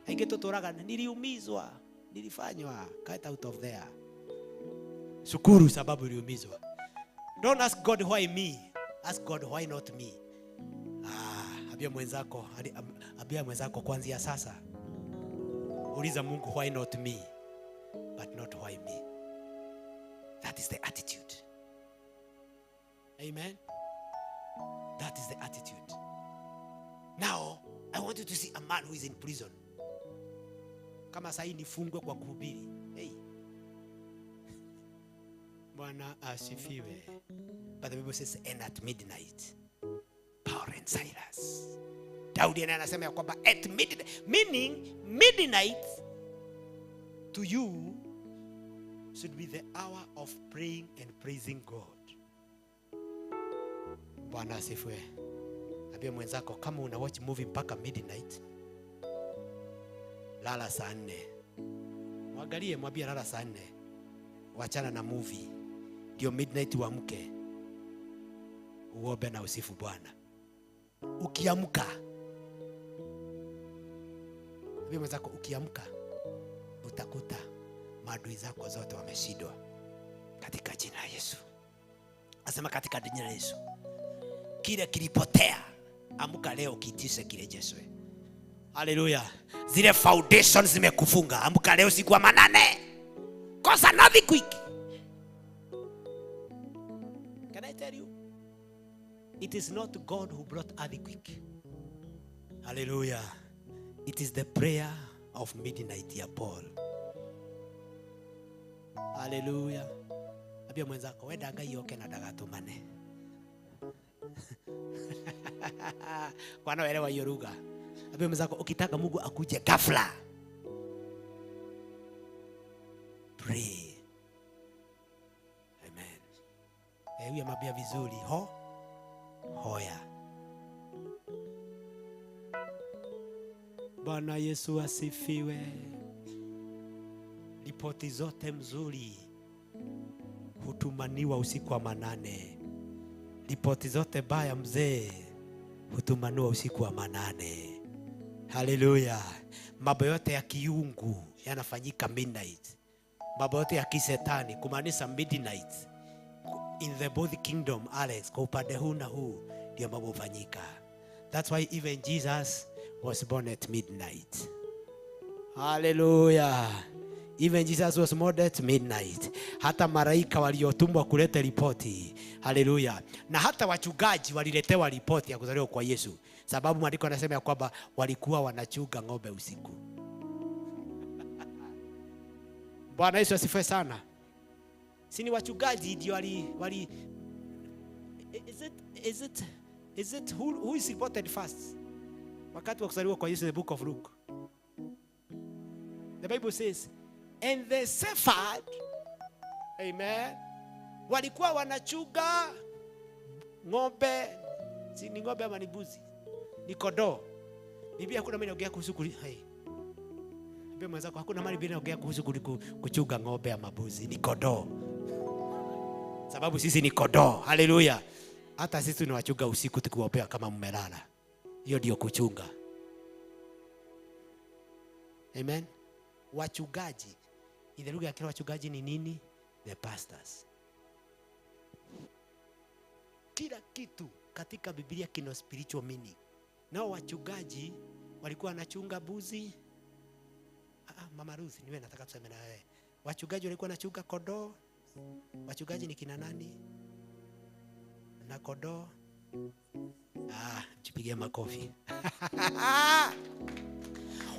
Aingĩ tũtũraga niliumizwa, nilifanywa, get out of there. Shukuru sababu uliumizwa. Don't ask God why me, ask God why not me. Ah, ambia mwenzako, ambia mwenzako kuanzia sasa. Uliza Mungu why not me, but not why me. That is the attitude. Amen. That is the attitude. Now, I want you to see a man who is in prison. Kama sahii nifungwe kwa kuhubiri. Hey. Bwana asifiwe. But the Bible says, and at midnight, Paul and Silas. Daudi naye anasema ya kwamba at midnight, meaning midnight to you should be the hour of praying and praising God. Bwana asifiwe. Ambia mwenzako kama una watch movie mpaka midnight, lala saa 4. Mwangalie, mwambie lala saa 4. Wachana na movie. Ndio midnight uamke. Uombe na usifu Bwana. Ukiamka, ambia mwenzako ukiamka utakuta maadui zako zote wameshindwa katika jina la Yesu. Asema katika jina la Yesu. Kile kilipotea, amka leo kiitishe kirejeshwe. Haleluya. Zile foundations zimekufunga, amka leo siku wa manane. Kosa nothing quick. Can I tell you? It is not God who brought earthquake. Hallelujah. It is the prayer of midnight ya Paul. Hallelujah. Ambia mwenzako wenda Ngai oke na ndagatumane. Wanaoelewa hiyo lugha. Ambia mwenzako ukitaka Mungu akuje ghafla, pray. Amen. Eh, huyu amwambia vizuri ho hoya. Bwana Yesu asifiwe. Ripoti zote mzuri hutumaniwa usiku wa manane. Ripoti zote baya mzee hutumaniwa usiku wa manane. Haleluya! Mambo yote ya kiungu yanafanyika midnight, mambo yote ya kisetani kumaanisha midnight in the both kingdom, Alex, kwa upande huu na huu ndio mambo hufanyika. That's why even Jesus was born at midnight. Hallelujah. Even Jesus was born at midnight. Hata malaika waliotumwa kuleta ripoti. Haleluya. Na hata wachungaji waliletewa ripoti ya kuzaliwa kwa Yesu, sababu maandiko yanasema ya kwamba walikuwa wanachunga ng'ombe usiku. Bwana Yesu asifiwe sana. Si ni wachungaji ndio wali is it who is reported first? Wakati wa kuzaliwa kwa Yesu, the book of Luke. The Bible says, and the shepherd, amen, walikuwa wanachunga ng'ombe, si ni ng'ombe ama ni mbuzi? Ni kondoo. Biblia hakuna mimi naongea kuhusu hey. Ambia mwenzako hakuna mahali Biblia inaongea kuhusu kuchunga ng'ombe ama mbuzi, ni kondoo. Sababu sisi ni kondoo. Haleluya. Hata sisi tunawachunga usiku tukiwaombea kama mmelala. Hiyo ndio kuchunga. Amen. Wachungaji. Ile lugha ya kila wachungaji ni nini? The pastors. Kila kitu katika Biblia kina spiritual meaning. Nao wachungaji walikuwa wanachunga mbuzi. Mama Ruth, niwe nataka tuseme na wewe. Wachungaji walikuwa wanachunga kondoo. Wachungaji ni kina nani? Na kondoo. Jipigie makofi.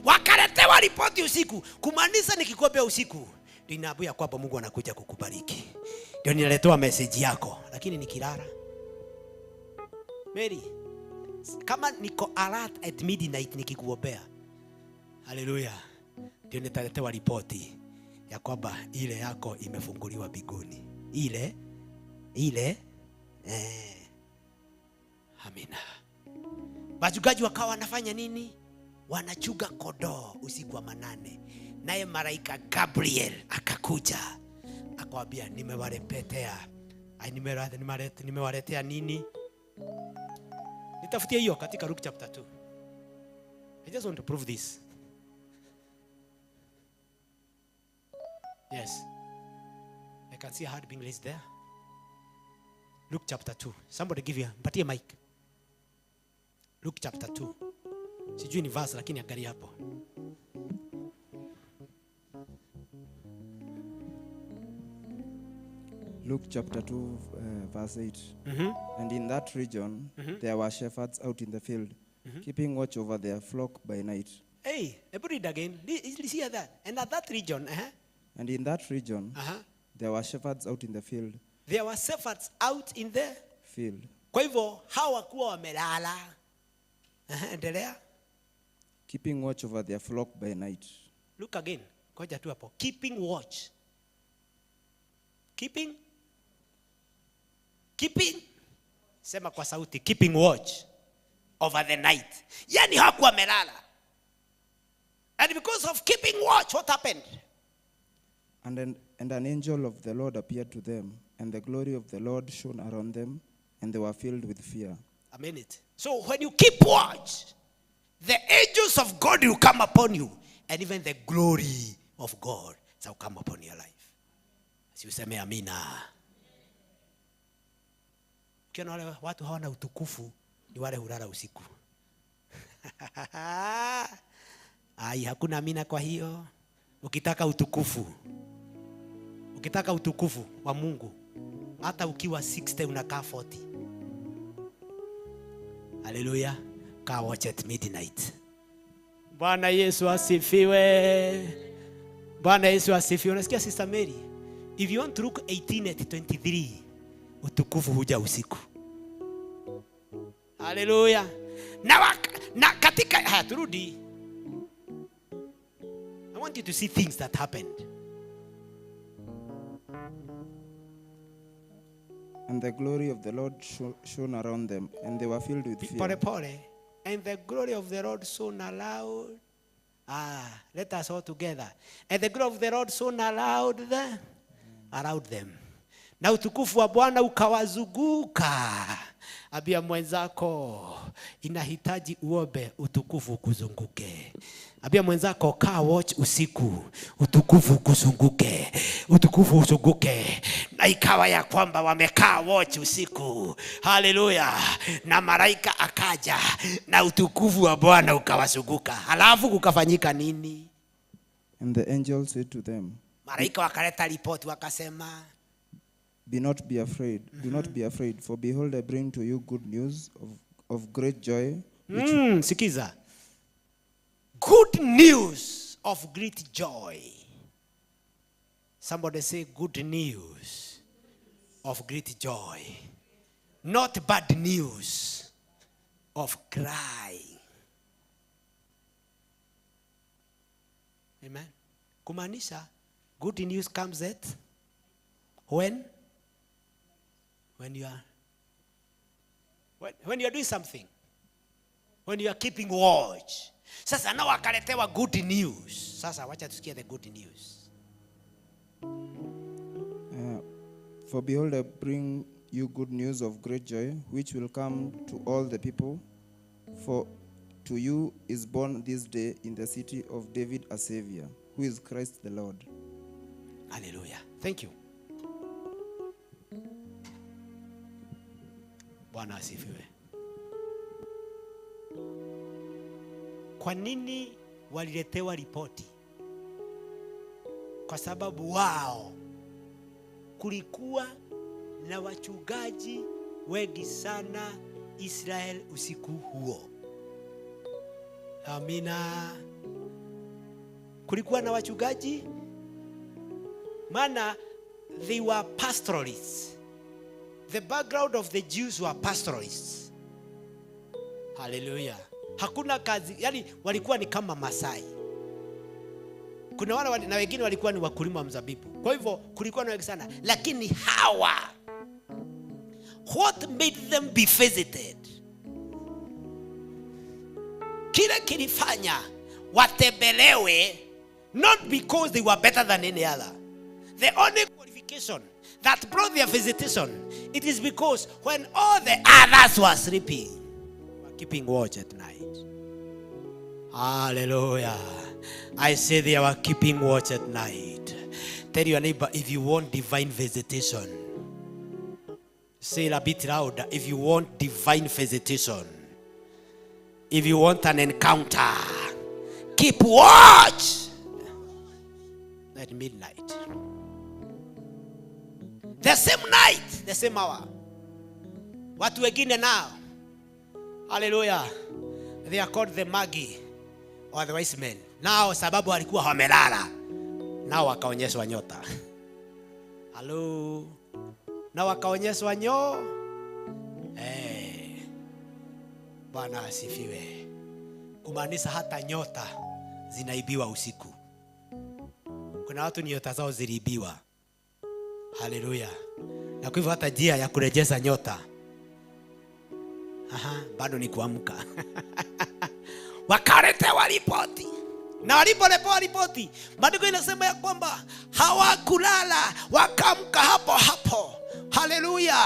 Wakaletewa ripoti usiku. Kumaanisha nikikuombea usiku, ninaambia kwamba Mungu anakuja kukubariki. Ndio ninaletewa message yako. Lakini nikilala, Mary, kama niko alert at midnight nikikuombea, haleluya, ndio nitaletewa ripoti ya kwamba ile yako imefunguliwa mbinguni. Ile ile. Amina. Wachungaji wakawa wanafanya nini? Wanachunga kondoo usiku wa manane. Naye malaika Gabriel akakuja akamwambia, nimewaletea, nimewaletea nini? Nitafutie hiyo katika Luke chapter 2. I just want to prove this. Yes. I can see a hand being raised there. Luke chapter 2. Somebody give you, mpatie mic. Luke chapter 2. Sijui ni verse lakini angalia hapo. Luke chapter 2, verse 8. And in that region, there were shepherds out in the field, keeping watch over their flock by night. Hey, read again. Hear that. And at that region, And in that region, there were shepherds out in the field. There were shepherds out in the field. Kwa hivyo hawakuwa wamelala. Endelea. Keeping watch over their flock by night. Look again. Ngoja tu hapo. Keeping watch. Keeping. Keeping. Sema kwa sauti, keeping watch over the night. Yani hawakuwa wamelala. And because of keeping watch, what happened? And an angel of the Lord appeared to them, and the glory of the Lord shone around them, and they were filled with fear. A minute. So when you keep watch, the angels of God will come upon you, and even the glory of God shall come upon your life. Si useme amina. Ukiona wale watu hawana utukufu ni wale hulala usiku. Ai, hakuna amina kwa hiyo. Ukitaka utukufu, ukitaka utukufu wa Mungu, hata ukiwa 60 unakaa 40. Haleluya. Kaa watch at midnight. Bwana Yesu asifiwe. Bwana Yesu asifiwe. Unasikia Sister Mary? If you want to look 18 at 23, utukufu huja usiku. Haleluya. Na katika haya turudi. I want you to see things that happened. And the glory of the Lord shone around them, and they were filled with fear. Pole pole. And the glory of the Lord shone aloud. Let us all together. And the glory of the Lord shone aloud around them. Na utukufu wa Bwana ukawazunguka. Ambia mwenzako, inahitaji uombe utukufu kuzunguke. Ambia mwenzako, kaa watch usiku, utukufu kuzunguke, utukufu uzunguke. Na ikawa ya kwamba wamekaa watch usiku. Haleluya. Na malaika akaja na utukufu wa Bwana ukawazunguka. Halafu kukafanyika nini? And the angel said to them, Malaika wakaleta ripoti wakasema, Be not be afraid. Do not be afraid, for behold, I bring to you good news of great joy. Sikiza. Good news of great joy. Somebody say good news of great joy. Not bad news of crying. Amen. Kumaanisha good news comes at when? When you are when you are doing something, when you are keeping watch. Sasa nao wakaletewa good news. Sasa wacha tusikie the good news. For behold, I bring you good news of great joy, which will come to all the people. For to you is born this day in the city of David a Savior, who is Christ the Lord. Hallelujah. Thank you. Bwana asifiwe. Kwa nini waliletewa ripoti? Kwa sababu wao kulikuwa na wachungaji wengi sana Israel usiku huo. Amina. Kulikuwa na wachungaji, maana they were pastoralists. The background of the Jews were pastoralists. Hallelujah. Hakuna kazi, yani walikuwa ni kama Masai. Kuna wale na wengine walikuwa ni wakulima wa mzabibu. Kwa hivyo kulikuwa na wengi sana, lakini hawa, what made them be visited? Kile kilifanya watembelewe, not because they were better than any other. The only qualification that brought their visitation, it is because when all the others were sleeping, were keeping watch at night. Hallelujah. I say they were keeping watch at night. Tell your neighbor, if you want divine visitation, say it a bit louder. If you want divine visitation, if you want an encounter, keep watch at midnight. The same night, the same hour. Watu wengine now, hallelujah, they are called the Magi or the wise men. Nao sababu walikuwa wamelala, nao wakaonyeshwa nyota. Hello. Na wakaonyeshwa nyo. Bwana asifiwe. Kumaanisha hata nyota zinaibiwa usiku. Kuna watu nyota zao ziliibiwa. Haleluya. Na kwa hivyo hata njia ya kurejesha nyota, aha, bado ni kuamka. Wakaletewa ripoti. Na walipoletewa ripoti, maandiko inasema ya kwamba hawakulala, wakaamka hapo hapo. Haleluya.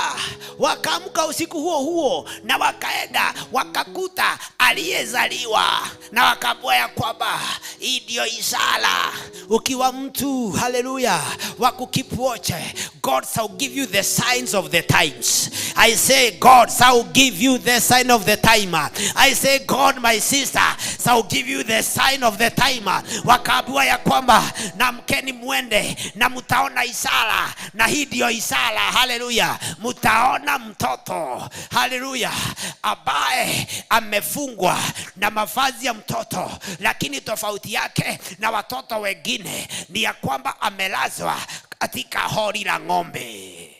Wakaamka usiku huo huo na wakaenda wakakuta aliyezaliwa, na wakaambiwa ya kwamba hii ndio ishara. Ukiwa mtu, haleluya, wa ku keep watch, God shall give you the signs of the times. I say God shall give you the sign of the time. I say God, my sister, shall give you the sign of the time. Wakaambiwa ya kwamba na mkeni muende na mtaona ishara, na hii ndio ishara. Haleluya. Mtaona mtoto, haleluya, ambaye amefungwa na mavazi ya mtoto, lakini tofauti yake na watoto wengine ni ya kwamba amelazwa katika hori la ng'ombe.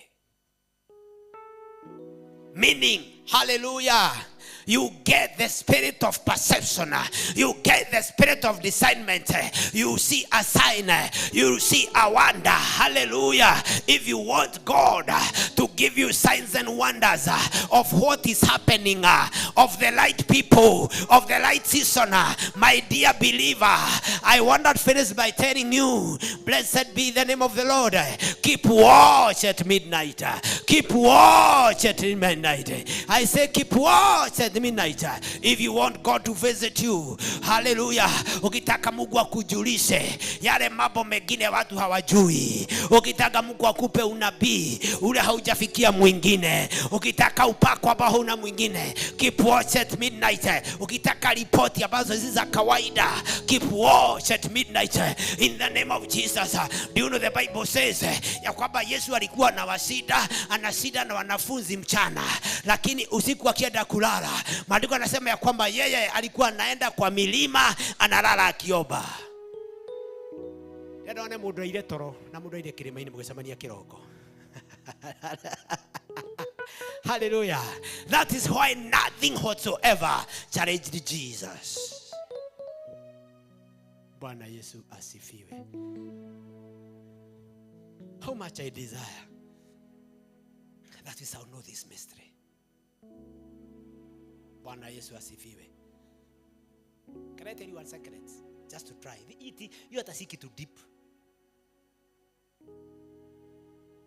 Meaning, hallelujah, you get the spirit of perception. You get the spirit of discernment. You see a sign. You see a wonder. Hallelujah. If you want God to give you signs and wonders of what is happening, of the light people, of the light season, my dear believer, I want to finish by telling you, blessed be the name of the Lord. Keep watch at midnight. Keep watch at midnight. I say keep watch at midnight. If you want God to visit you, hallelujah. Ukitaka Mungu akujulishe yale mambo mengine watu hawajui, ukitaka Mungu akupe unabii ule haujafikia mwingine, ukitaka upako ambao huna mwingine, keep watch at midnight. Ukitaka ripoti ambazo si za kawaida, keep watch at midnight in the name of Jesus. Do you know the Bible says ya kwamba Yesu alikuwa na wasida, ana shida na wanafunzi mchana, lakini usiku akienda kulala, maandiko yanasema ya kwamba yeye alikuwa anaenda kwa milima analala akiomba. Ndona mundu aire toro na mundu aire kirima-ini mugicemania kiroko. Hallelujah. That is why nothing whatsoever challenged Jesus. Bwana Yesu asifiwe. How much I desire that we shall know this mystery. Bwana Yesu asifiwe. Can I Can I tell you one secret? Just to try. Hiyo hata si kitu deep.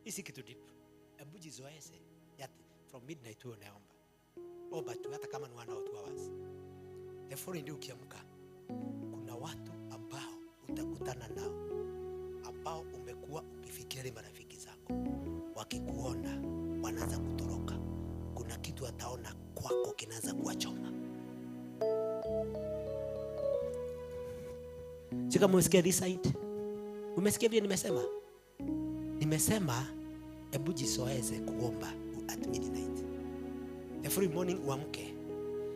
Hii si kitu deep. Hebu jizoeze. From midnight wewe unaomba. Omba tu hata kama ni 1 or 2 hours. The following day ukiamka, kuna watu ambao utakutana nao ambao umekuwa ukifikiria marafiki zako, wakikuona wanaanza kutoroka. Kuna kitu ataona kwako kinaanza kuwachoma. Sio kama umesikia this side? Umesikia vile nimesema? Nimesema hebu jizoeze kuomba at midnight. The following morning uamke.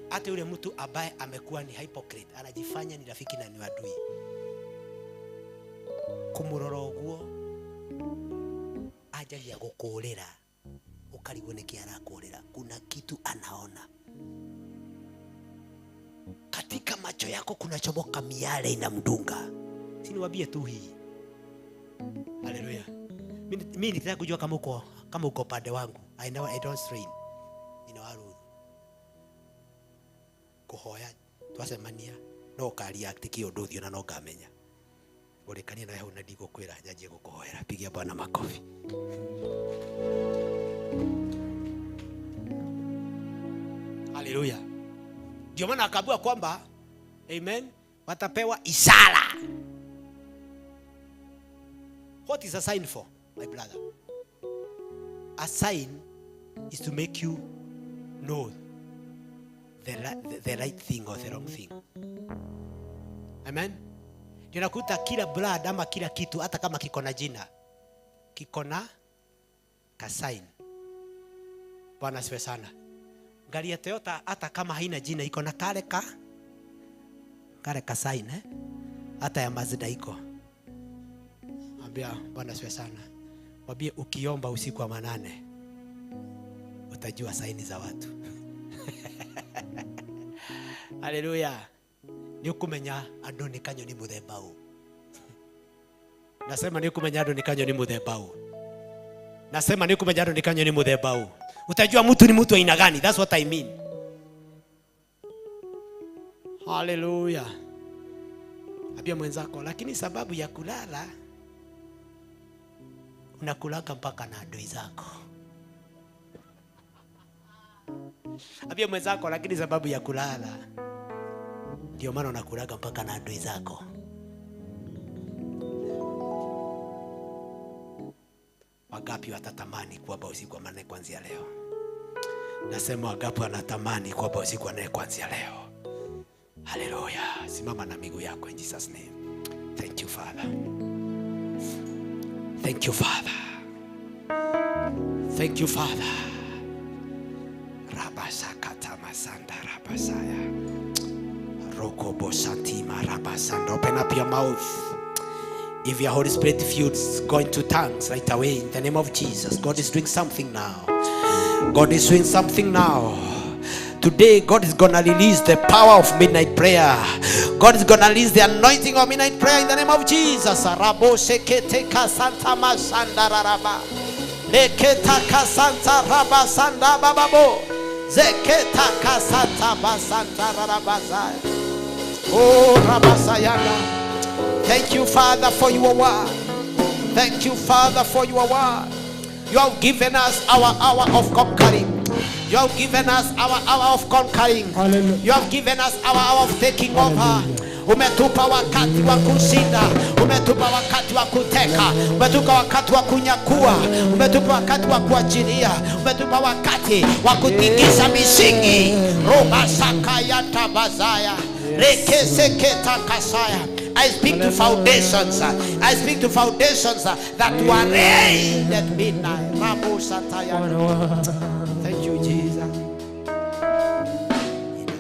Hata yule mtu ambaye amekuwa ni hypocrite, anajifanya ni rafiki na ni adui, kumurora uguo ajagia gukurira, ukarigwo niki arakurira. Kuna kitu anaona katika macho yako, kunachomoka miale inamdunga. Si niwaambie tu hii. Haleluya. Mimi nitaka kujua kama uko pande wangu. I know I don't strain. Ninawaruhu kuhoya twacemania no karia atiki undu uthio na no ngamenya urekania nawe hau na ndigũkwĩra nyanjie gũkũhoera. Pigia Bwana makofi. Haleluya. Ndio maana akaambiwa kwamba amen, watapewa ishara. What is a sign for, my brother? A sign is to make you know the right thing or the wrong thing. Amen. Tunakuta kila blood ama kila kitu hata kama kiko na jina, kiko na ka sign. Bwana asifiwe sana. Gari ya Toyota hata kama haina jina iko na kale ka sign, eh? Hata ya Mazda iko. Ambia Bwana asifiwe sana. Mwambie ukiomba usiku wa manane utajua saini za watu. Haleluya. Ni ukumenya andu ni kanyoni muthemba u. Nasema ni ukumenya andu ni kanyoni muthemba u. Nasema ni ukumenya andu ni kanyoni muthemba u. Utajua mtu ni mtu aina gani. That's what I mean. Haleluya. Ambia mwenzako, lakini sababu ya kulala unakulaga mpaka na adui zako. Ambia mwenzako, lakini sababu ya kulala ndio maana unakulaga mpaka na adui zako. Wangapi watatamani kuomba usiku wa manane kuanzia leo? Nasema wangapi wanatamani kuomba usiku wa manane kuanzia leo? Haleluya. Simama na miguu yako in Jesus name. Thank you Father. Thank you Father. Thank you Father. Rabasakata masanda rabasaya. Rokobosantima rabasanda. Open up your mouth. If your Holy Spirit feels, go into tongues right away in the name of Jesus. God is doing something now. God is doing something now. Today, God is going to release the power of midnight prayer. God is going to release the anointing of midnight prayer in the name of Jesus. Rabo sekete santa masanda raraba. Leketa kasanta rabasanda bababo. Zeketa kasanta basanta rarabazaya. Oh, Rabasayaga. Thank you, Father, for your word. Thank you, Father, for your word. You have given us our hour of conquering. You have given us our hour of conquering. Hallelujah. You have given us our hour of taking over. Umetupa wakati wa kushinda, umetupa wakati wa kuteka, umetupa wakati wa kunyakua, umetupa wakati wa kuachilia, umetupa wakati wa kutikisa misingi. Roba sakaya tabazaya, rekeseketa kasaya. I speak to foundations. I speak to foundations that were laid at midnight. Rabo sataya. Thank you, Jesus.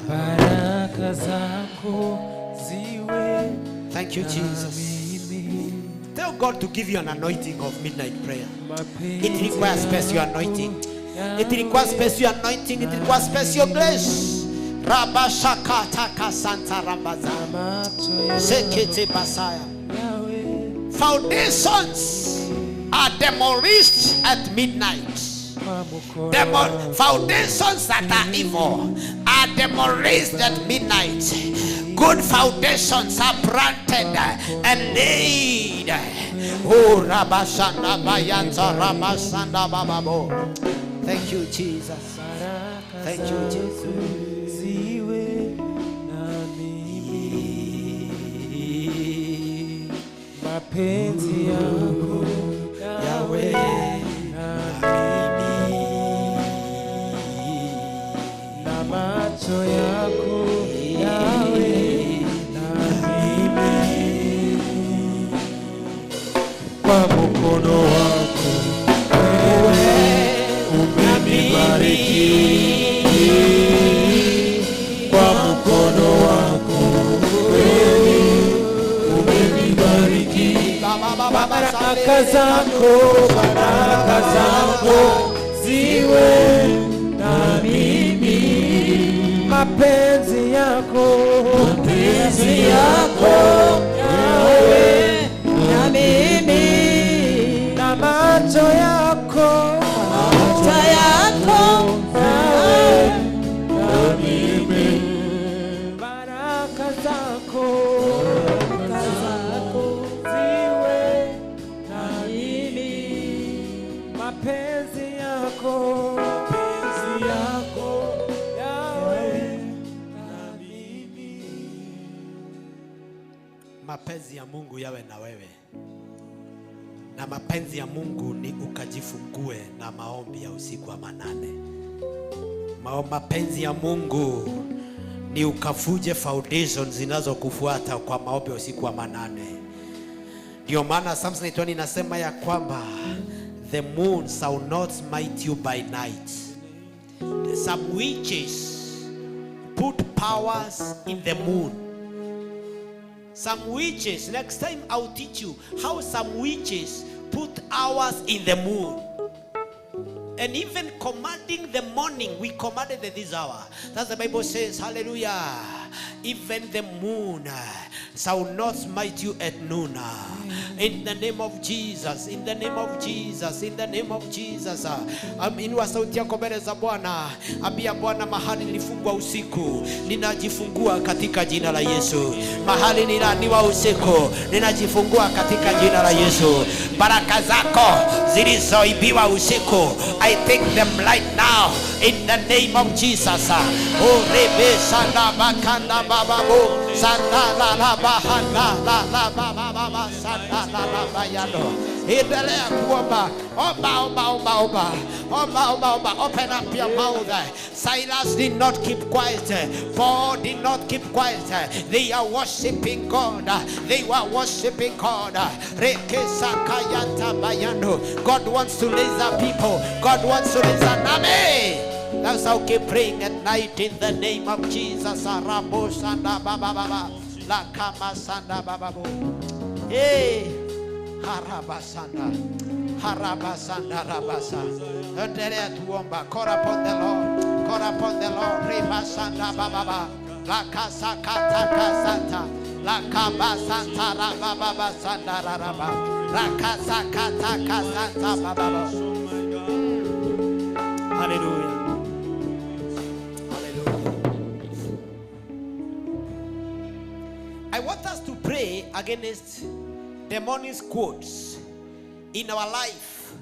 Baraka zako ziwe. Thank you, Jesus. Tell God to give you an anointing of midnight prayer. It requires special anointing. It requires special anointing. It requires special grace. Rabashaka taka santa rambaza. Sekete basaya. Foundations are demolished at midnight. Foundations that are evil are demolished at midnight. Good foundations are planted and laid. Oh, Rabashanda Bayanta Rabashanda Bababo. Thank you, Jesus. Thank you, Jesus. Ziwe na mimi, mapenzi yako yawe na mimi, na macho yako yawe na mimi, kwa mkono wako wewe umenibariki, kwa mkono wako wewe umenibariki. Baraka zako ziwe na mimi, mapenzi yako yawe na mimi, na macho yako yawe na mimi, baraka zako ziwe na mimi, mapenzi yako yawe na mimi. Mapenzi ya Mungu yawe na wewe, na mapenzi ya Mungu ni ukajifungue na maombi ya usiku wa manane. Mapenzi ya Mungu ni ukavuje foundation zinazokufuata kwa maombi ya usiku wa manane. Ndio maana Psalms 91 inasema ya kwamba the moon shall not smite you by night. Some witches put powers in the moon. Some witches, next time I'll teach you how some witches put hours in the moon. And even commanding the morning, we commanded at this hour. That's the Bible says, hallelujah. Even the moon shall not smite you at noon. In the name of Jesus, in the name of Jesus, in the name of Jesus. Inua sauti yako mbele za Bwana. Ambia Bwana, mahali nilifungwa usiku, ninajifungua katika jina la Yesu. Mahali nilaniwa usiku, ninajifungua katika jina la Yesu. Baraka zako zilizoibiwa usiku, I take them right now in the name of Jesus. Oh, rebe sanda bakanda bababo sanda la la bahanda la la baba baba sanda la la bayando. Endelea kuomba. Omba, omba, omba, omba. Omba, omba, omba. Open up your mouth. Silas did not keep quiet. Paul did not keep quiet. They are worshiping God. They were worshiping God. Rekesakayanta bayando. God wants to raise up people. God wants to raise an army. That's how keep praying at night in the name of Jesus. Arabo sanda baba baba. Lakama sanda baba bo. Hey. Harabasanda. Harabasanda rabasa. Endelea tuomba. Call upon the Lord. Call upon the Lord. Ribasanda baba. Lakasakata kasanta. Lakabasanta rababa sanda raraba. Rakasakata kasanta baba. Hallelujah. Hallelujah. I want us to pray against demonic quotes in our life,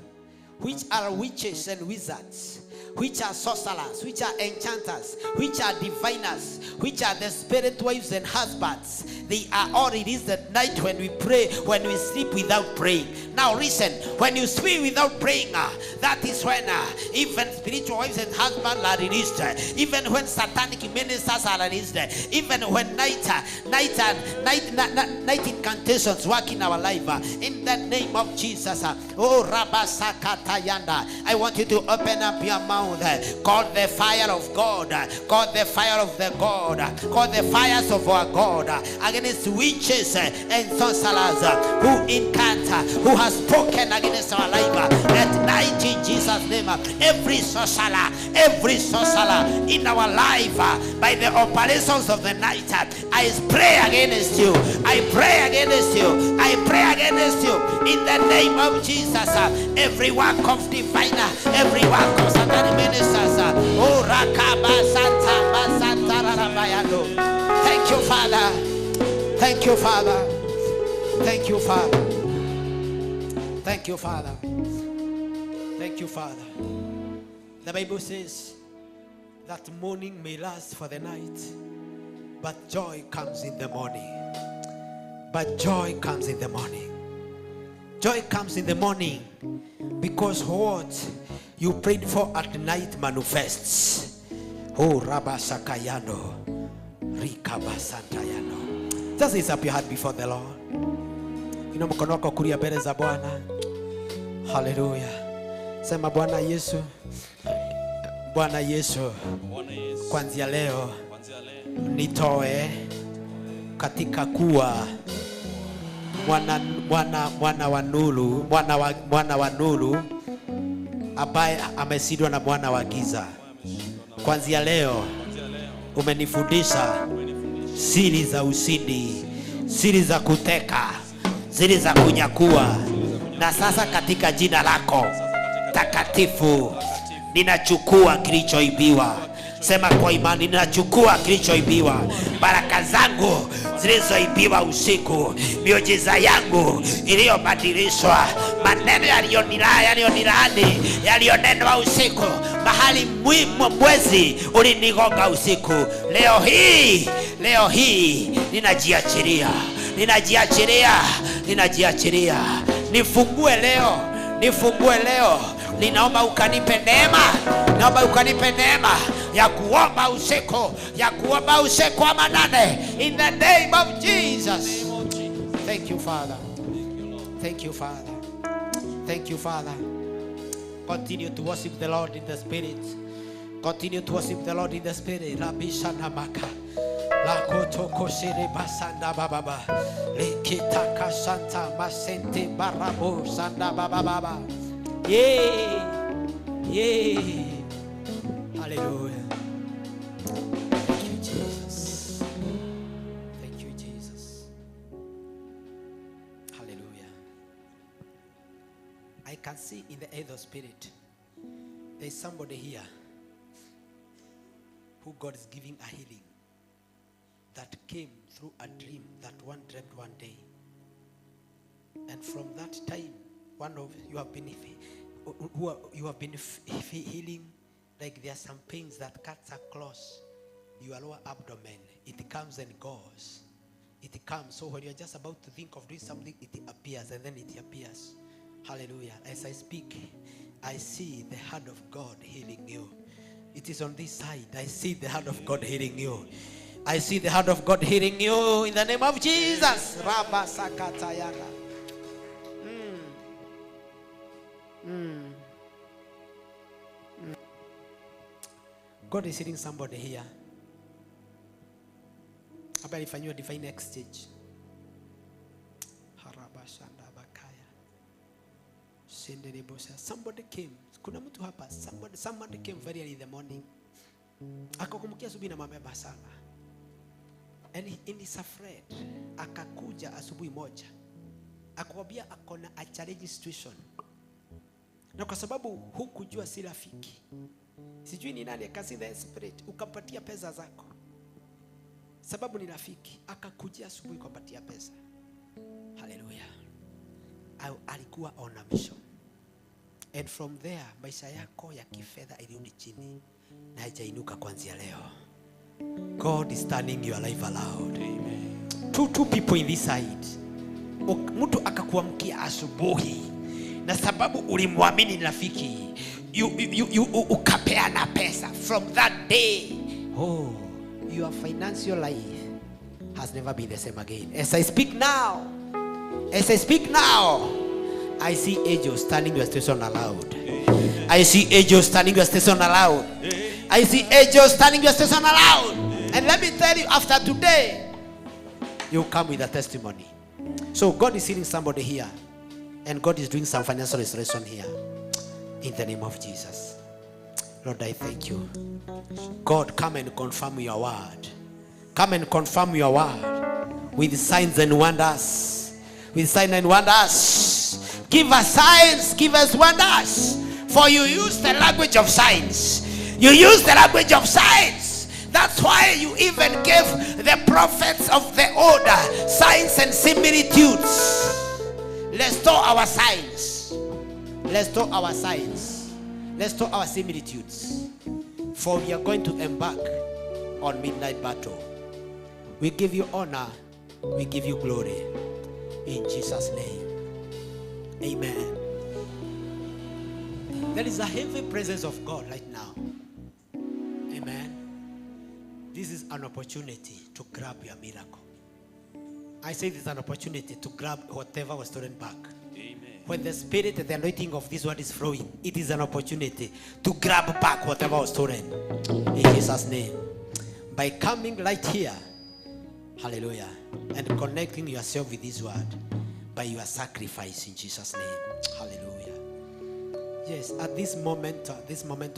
which are witches and wizards, which are sorcerers, which are enchanters, which are diviners, which are the spirit wives and husbands. They are all released at night when we pray, when we sleep without praying. Now listen, when you sleep without praying, that is when even spiritual wives and husbands are released. Even when satanic ministers are released. Even when night incantations work in our life. In the name of Jesus. Oh, Rabasakatayanda. I want you to open up your mouth. Call the fire of God. Call the fire of the God. Call the fires of our God against witches and sorcerers who incant, who has spoken against our life at night in Jesus' name. Every sorcerer in our life by the operations of the night, I pray against you. I pray against you. I pray against you in the name of Jesus. Every work of diviner, every work of satanic ministers. Oh, Rakaba Santa Basanta Rarabayando. Thank you, Father. Thank you, Father. Thank you, Father. Thank you, Father. Thank you, Father. The Bible says that mourning may last for the night, but joy comes in the morning. But joy comes in the morning. Joy comes in the morning because what you prayed for at night manifests. Oh, Rabasakayano, Rikabasantayano. Just raise up your heart before the Lord. Inua mkono wako kulia mbele za Bwana. Haleluya. Sema Bwana Yesu. Bwana Yesu, Bwana Yesu, kuanzia leo kuanzia leo nitoe katika kuwa mwana wa nuru, mwana wa nuru ambaye ameshindwa na mwana wa giza. Kuanzia leo umenifundisha siri za ushindi, siri za kuteka, siri za kunyakua, na sasa katika jina lako takatifu ninachukua kilichoibiwa. Sema kwa imani, ninachukua kilichoibiwa, baraka zangu zilizoibiwa usiku, miujiza yangu iliyobadilishwa, maneno yaliyonilaani, yaliyonenwa usiku, mahali mwezi ulinigonga usiku. Leo hii ninajiachilia, ninajiachilia, ninajiachilia. Nifungue leo, nifungue leo. Ninaomba ukanipe neema, naomba ukanipe neema ya kuomba usiku, ya kuomba usiku wa manane, in the name of Jesus. Thank you, Father. Thank you, Father. Thank you, Father. Continue to worship the Lord in the Spirit. Continue to worship the Lord in the Spirit. Rabishanamaka. Lakoto koshere basanda bababa. Lekitaka santa masente barabo sanda bababa. Yeah. Yeah. Hallelujah. Thank you, Jesus. Thank you, Jesus. Hallelujah. I can see in the other spirit there is somebody here who God is giving a healing that came through a dream that one dreamt one day. And from that time, one of you have been who are, you have been healing, like there are some pains that cuts across your lower abdomen. It comes and goes. It comes. So when you're just about to think of doing something, it appears and then it appears. Hallelujah. As I speak, I see the hand of God healing you. It is on this side. I see the hand of God healing you. I see the hand of God healing you in the name of Jesus. Rabba sakatayana. God is healing somebody here. Hapa alifanyiwa divine exchange. Harabashanda bakaya. Shenderebosa. Somebody came. Kuna mtu hapa. Somebody came very early in the morning. Akakumkia asubuhi na mabeba sana. And he's afraid. Akakuja asubuhi moja. Akamwambia akona a challenge situation. Na kwa sababu hukujua si rafiki, sijui ni nani, akasi the spirit, ukampatia pesa zako, sababu ni rafiki, akakujia asubuhi kupatia pesa. Haleluya! Alikuwa on a mission, and from there maisha yako ya kifedha ilirudi chini na haijainuka kuanzia leo. God is turning your life around. Two people in this side. Mtu akakuamkia asubuhi na sababu ulimwamini ni rafiki, ukapeana pesa. From that day, oh, your financial life has never been the same again. As I speak now, as I speak now, I see angels turning your situation around. I see angels turning your situation around. I see angels turning your situation around. And let me tell you, after today, you come with a testimony. So God is healing somebody here. And God is doing some financial restoration here. In the name of Jesus. Lord, I thank you. God, come and confirm your word. Come and confirm your word with signs and wonders. With signs and wonders. Give us signs, give us wonders. For you use the language of signs. You use the language of signs. That's why you even gave the prophets of the old Signs and similitudes. Restore our signs. Restore our signs. Restore our similitudes. For we are going to embark on midnight battle. We give you honor. We give you glory. In Jesus' name. Amen. There is a heavy presence of God right now. Amen. This is an opportunity to grab your miracle. I say this is an opportunity to grab whatever was stolen back. Amen. When the spirit and the anointing of this word is flowing, it is an opportunity to grab back whatever was stolen. In Jesus' name. By coming right here, hallelujah, and connecting yourself with this word by your sacrifice in Jesus' name. Hallelujah. Yes, at this moment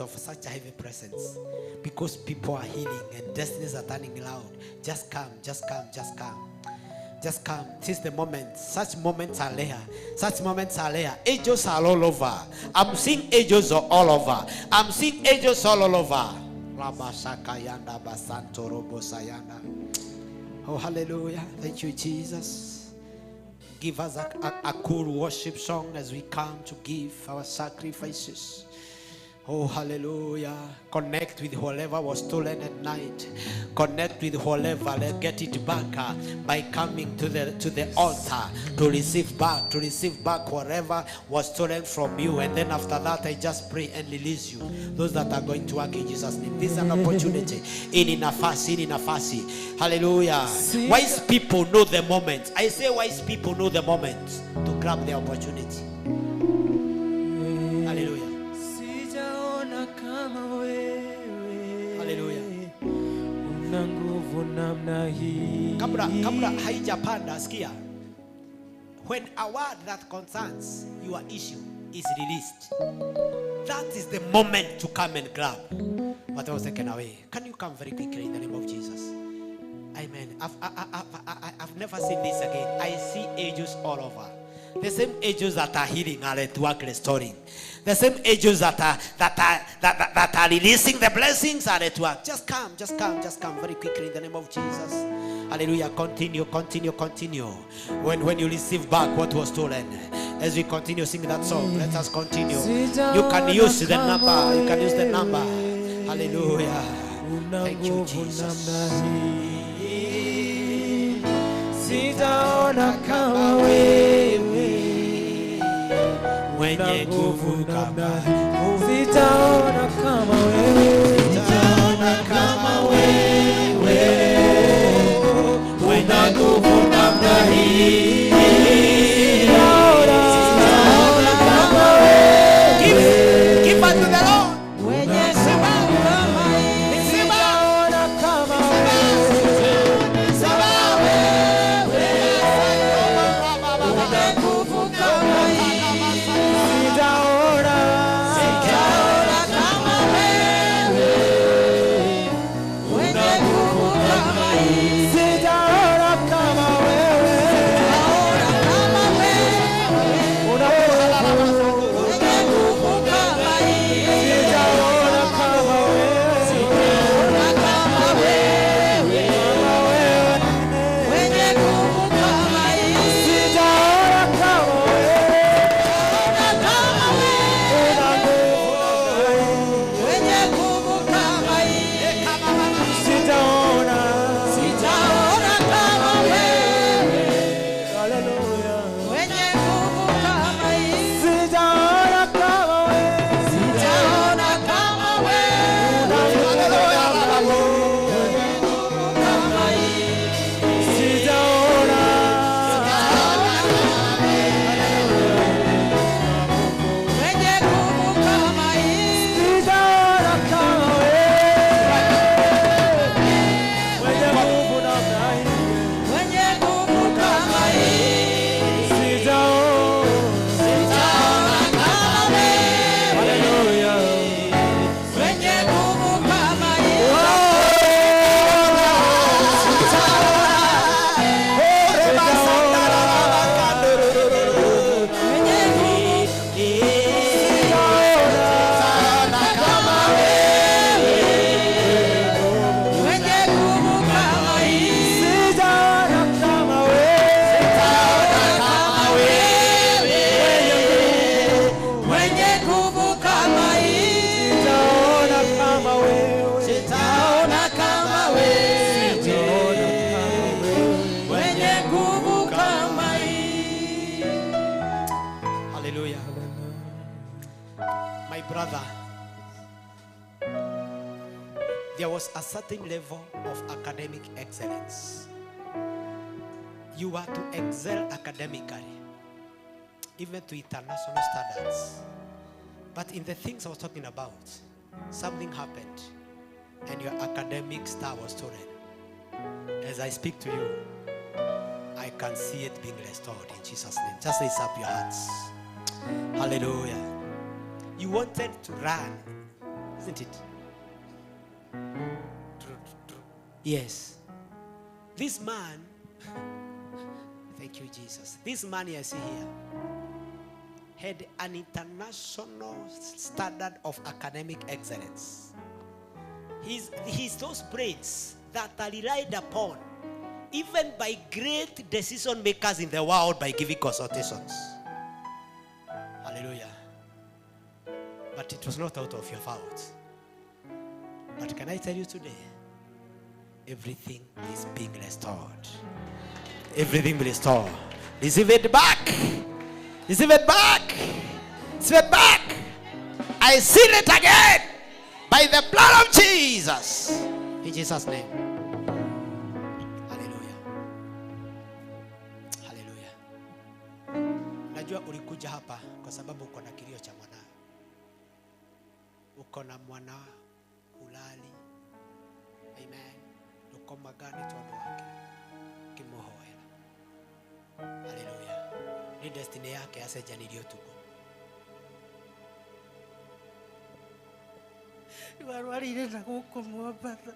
of such a heavy presence, because people are healing and destinies are turning loud, just come, just come, just come. Just come. This is the moment. Such moments are rare. Such moments are rare. Angels are all over. I'm seeing angels are all over. I'm seeing angels all over. Oh, hallelujah. Thank you, Jesus. Give us a cool worship song as we come to give our sacrifices. Oh, hallelujah. Connect with whatever was stolen at night. Connect with whatever. Let's get it back by coming to the altar to receive back whatever was stolen from you. And then after that, I just pray and release you. Those that are going to work in Jesus' name. This is an opportunity. In nafasi, in nafasi. Hallelujah. Wise people know the moment. I say wise people know the moment to grab the opportunity. Hallelujah. Hallelujah. Kabla haijapanda, sikia. When a word that concerns your issue is released, that is the moment to come and grab what was taken away. Can you come very quickly in the name of Jesus? Amen. I've never seen this again. I see angels all over. The same angels that are healing are at work restoring. The same angels that are releasing the blessings are at work. Just come, just come, just come very quickly in the name of Jesus. Hallelujah. Continue, continue, continue. When you receive back what was stolen, as we continue singing that song, let us continue. You can use the number. You can use the number. Hallelujah. Thank you, Jesus. Sijaona kama wewe mwenye nguvu kama, sitaona kama wewe, sitaona kama wewe mwenye nguvu namna hii, sitaona kama wewe. Give unto the Lord. Mwenye nguvu kama hii, sitaona kama wewe, mwenye nguvu kama hii, sitaona kama wewe. There was a certain level of academic excellence. You were to excel academically, even to international standards. But in the things I was talking about, something happened and your academic star was stolen. As I speak to you, I can see it being restored in Jesus' name. Just raise up your hands. Hallelujah. You wanted to run, isn't it? Yes. This man, thank you, Jesus. This man you see here had an international standard of academic excellence. He's those brains that are relied upon even by great decision makers in the world by giving consultations. Hallelujah. But it was not out of your fault. But can I tell you today, everything is being restored. Everything will restore. Receive it back. Receive it back. Receive it back. I seal it again by the blood of Jesus. In Jesus' name. Hallelujah. Hallelujah. Najua ulikuja hapa kwa sababu uko na kilio cha mwanao. Uko na mwana hulali. Amen. Ukomaga nĩ tondũ wake kĩmũhoera. Haleluya. Nĩ destiny yake acenjanirie ũtukũ. Warwarire na gũkũ Mombatha,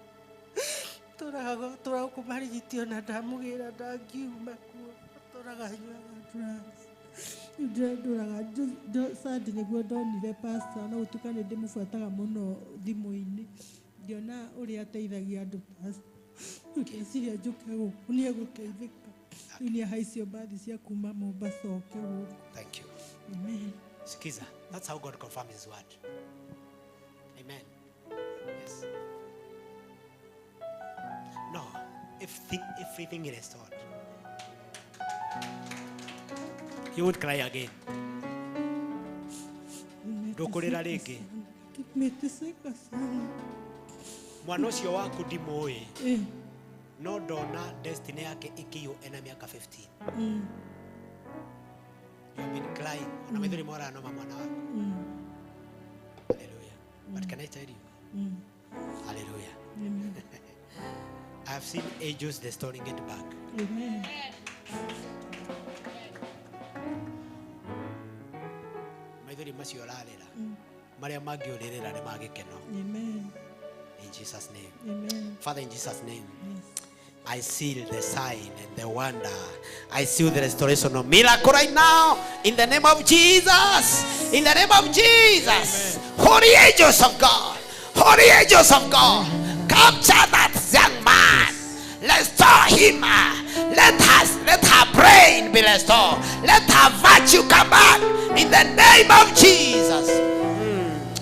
tũraga kũmarigitio na ndamũgĩra ndangiuma kuo, tũraga nyuaga drugs. Ndũraga Sunday nĩguo ndonire pastor, na gũtuĩka nĩ ndĩmũbuataga mũno thimũ-inĩ, ngĩona ũrĩa ateithagia andũ pastor. Ngĩciria njũke gũkũ nĩ egũteithĩka. Rĩu nĩ ahaicio mbathi cia kuma Mombasa oke gũkũ. Thank you. Amen. Sikiza, that's how God confirms his word. Amen. Yes. No, if everything is restored, you won't cry again. Ndũkũrĩra rĩngĩ. Nimeteseka sana. Mwana ũcio waku ndimũĩ, no ndona destiny yake ĩkĩiywo ena mĩaka 15. You have been crying. Ona maithori moranoma mwana waku. Hallelujah. But can I tell you? Hallelujah. Amen. I have seen angels restoring it back. Amen. Maithori macio ũrarĩra, marĩa mangĩũrĩrĩra nĩ ma gĩkeno. Amen. In Jesus' name. Amen. Father, in Jesus' name, Yes. I seal the sign and the wonder. I seal the restoration of miracle right now. In the name of Jesus. In the name of Jesus. Amen. Holy angels of God. Holy angels of God. Capture that young man. Restore him. Let her brain be restored. Let her virtue come back. In the name of Jesus.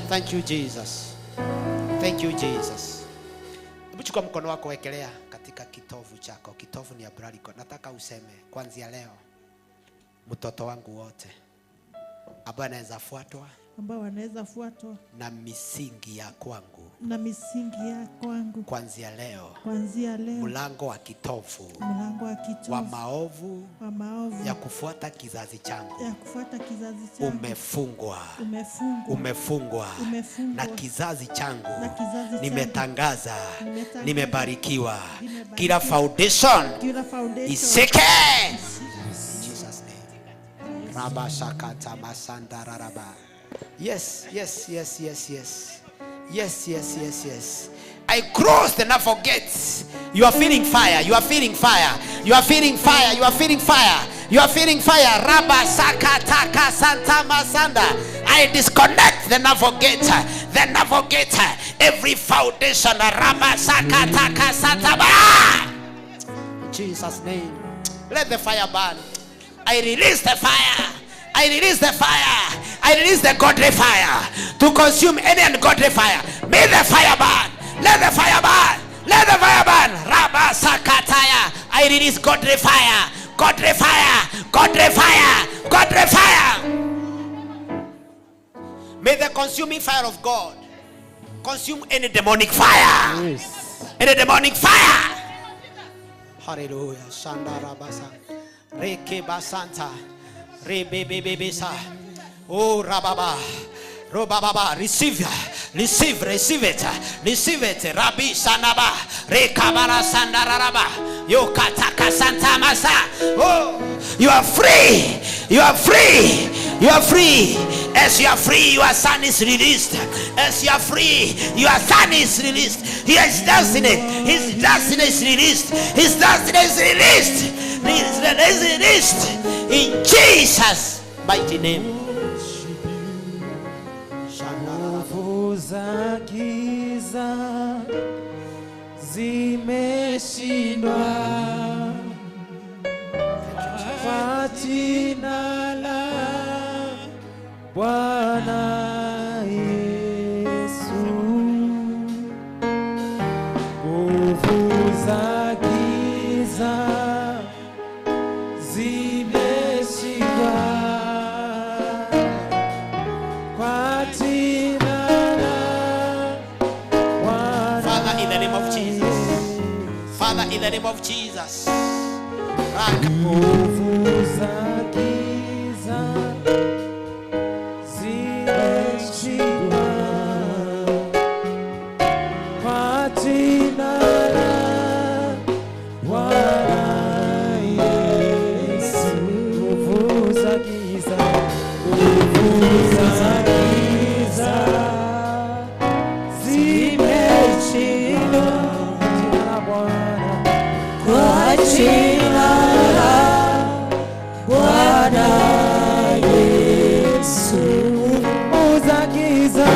Thank you, Jesus. Thank you, Jesus. Chukua mkono wako wekelea katika kitovu chako. Kitovu ni abraliko. Nataka useme kuanzia leo mtoto wangu wote ambaye anaweza fuatwa, ambao anaweza fuatwa na misingi ya kwangu, na misingi ya kwangu, kuanzia leo, kuanzia leo, mlango wa kitovu, mlango wa kitovu wa maovu, wa maovu ya kufuata kizazi changu, ya kufuata kizazi changu, umefungwa, umefungwa, umefungwa, umefungwa, na kizazi changu, na kizazi changu, nimetangaza, nimetangaza, nimebarikiwa, nimebarikiwa, kila foundation, kila foundation isike. In Jesus name. Rabba shakata masanda raraba. Yes, yes, yes, yes, yes. Yes, yes, yes, yes. I crossed and I forget. You are feeling fire. You are feeling fire. You are feeling fire. You are feeling fire. You are feeling fire. Rabba sakataka santa masanda. I disconnect the navigator. The navigator. Every foundation. Rabba sakataka santa ma. In Jesus' name. Let the fire burn. I release the fire. I release the fire. I release the godly fire to consume any ungodly fire. May the fire burn. Let the fire burn. Let the fire burn. Rabba sakataya. I release godly fire. Godly fire. Godly fire. Godly fire. May the consuming fire of God Consume any demonic fire. Yes. Any demonic fire. Hallelujah. Shandarabasa. Reke basanta. Rebebebebesa. Oh rababa. Robababa. Receive. Receive. Receive it. Receive it. Rabbi Sanaba. Rekabara Sandararaba. Yokataka Santa Masa. Oh, you are free. You are free. You are free. As you are free, your son is released. As you are free, your son is released. His destiny, his destiny is released. His destiny is released. His released in Jesus' mighty name. Nguvu za giza zimeshindwa kwa jina la Bwana Yesu. Nguvu za giza zimeshindwa kwa jina la Bwana. Father, in the name of Jesus. Father, in the name of Jesus. Nguvu za giza zimeshindwa kwa jina la Bwana Yesu. Nguvu za giza, nguvu za giza zimeshindwa jina la Bwana, Kwa jina la Bwana Yesu. Nguvu za giza,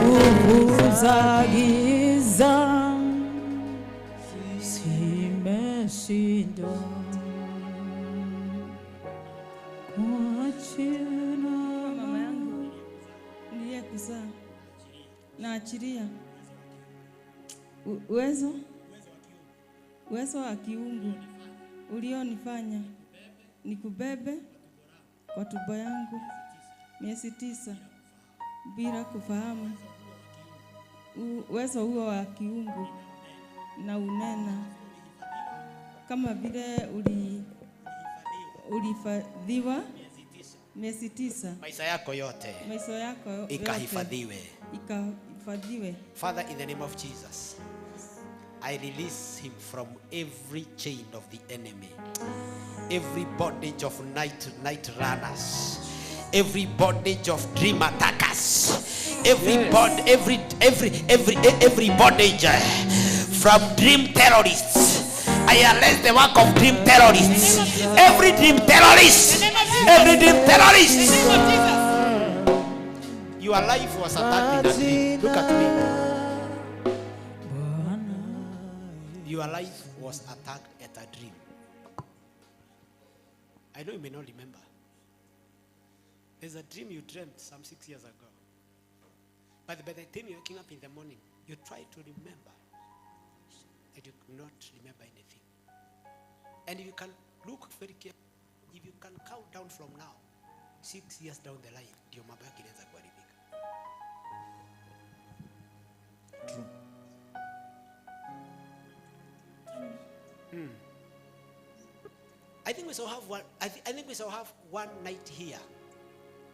Nguvu za giza zimeshindwa kwa jina. Mama yangu niliyekuzaa, naachilia uwezo wa kiungu ulionifanya nikubebe kwa tumbo yangu miezi 9 bila kufahamu. Uwezo huo wa kiungu na unena kama vile ulihifadhiwa miezi 9, Maisha yako yote maisha yako yote ikahifadhiwe. Ikahifadhiwe. Father, in the name of Jesus, I release him from every chain of the enemy, every bondage of night runners, every bondage of dream attackers, every bond, every bondage from dream terrorists. I arrest the work of dream terrorists. Every dream terrorist, every dream terrorist. Your life was attacked in a dream. Look at me. Your life was attacked at a dream. I know you may not remember. There's a dream you dreamt some 6 years ago. But by the time you're waking up in the morning, you try to remember that you could not remember anything. And if you can look very carefully, if you can count down from now, 6 years down the line, ndio mambo yako inaanza kuharibika. True. I think we shall have one. I think we shall have one night here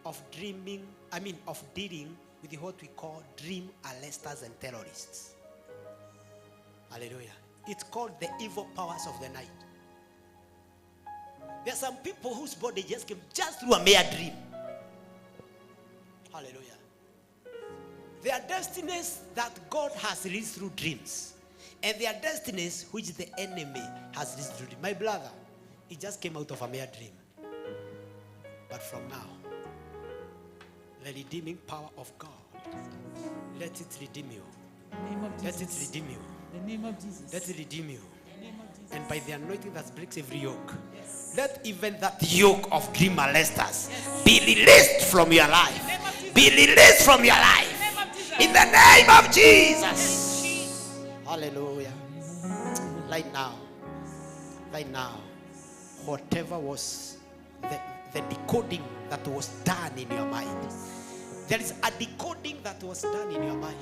of dreaming. I mean, of dealing with what we call dream arresters and terrorists. Hallelujah. It's called the evil powers of the night. There are some people whose body just came just through a mere dream. Hallelujah. There are destinies that God has released through dreams. And there are destinies which the enemy has released through dreams. My brother, it just came out of a mere dream. But from now, the redeeming power of God, let it redeem you. In the name of Let it Jesus. redeem you. The name of Jesus. Let it redeem you. The name of Jesus. And by the anointing that breaks every yoke, let even that yoke of dream molesters be released from your life. Be released from your life. In the name of Jesus. Hallelujah. Right now, right now, whatever was the decoding that was done in your mind, there is a decoding that was done in your mind.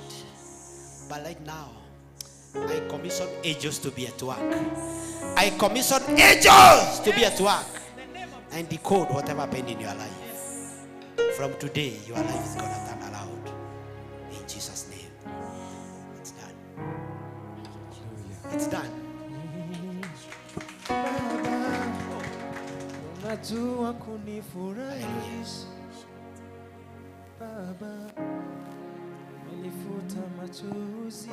But right now, I commission angels to be at work. I commission angels to be at work and decode whatever happened in your life. From today, your life is gonna turn around. In Jesus' name. It's done. It's done. Unajua kunifurahisha Baba, umenifuta machozi.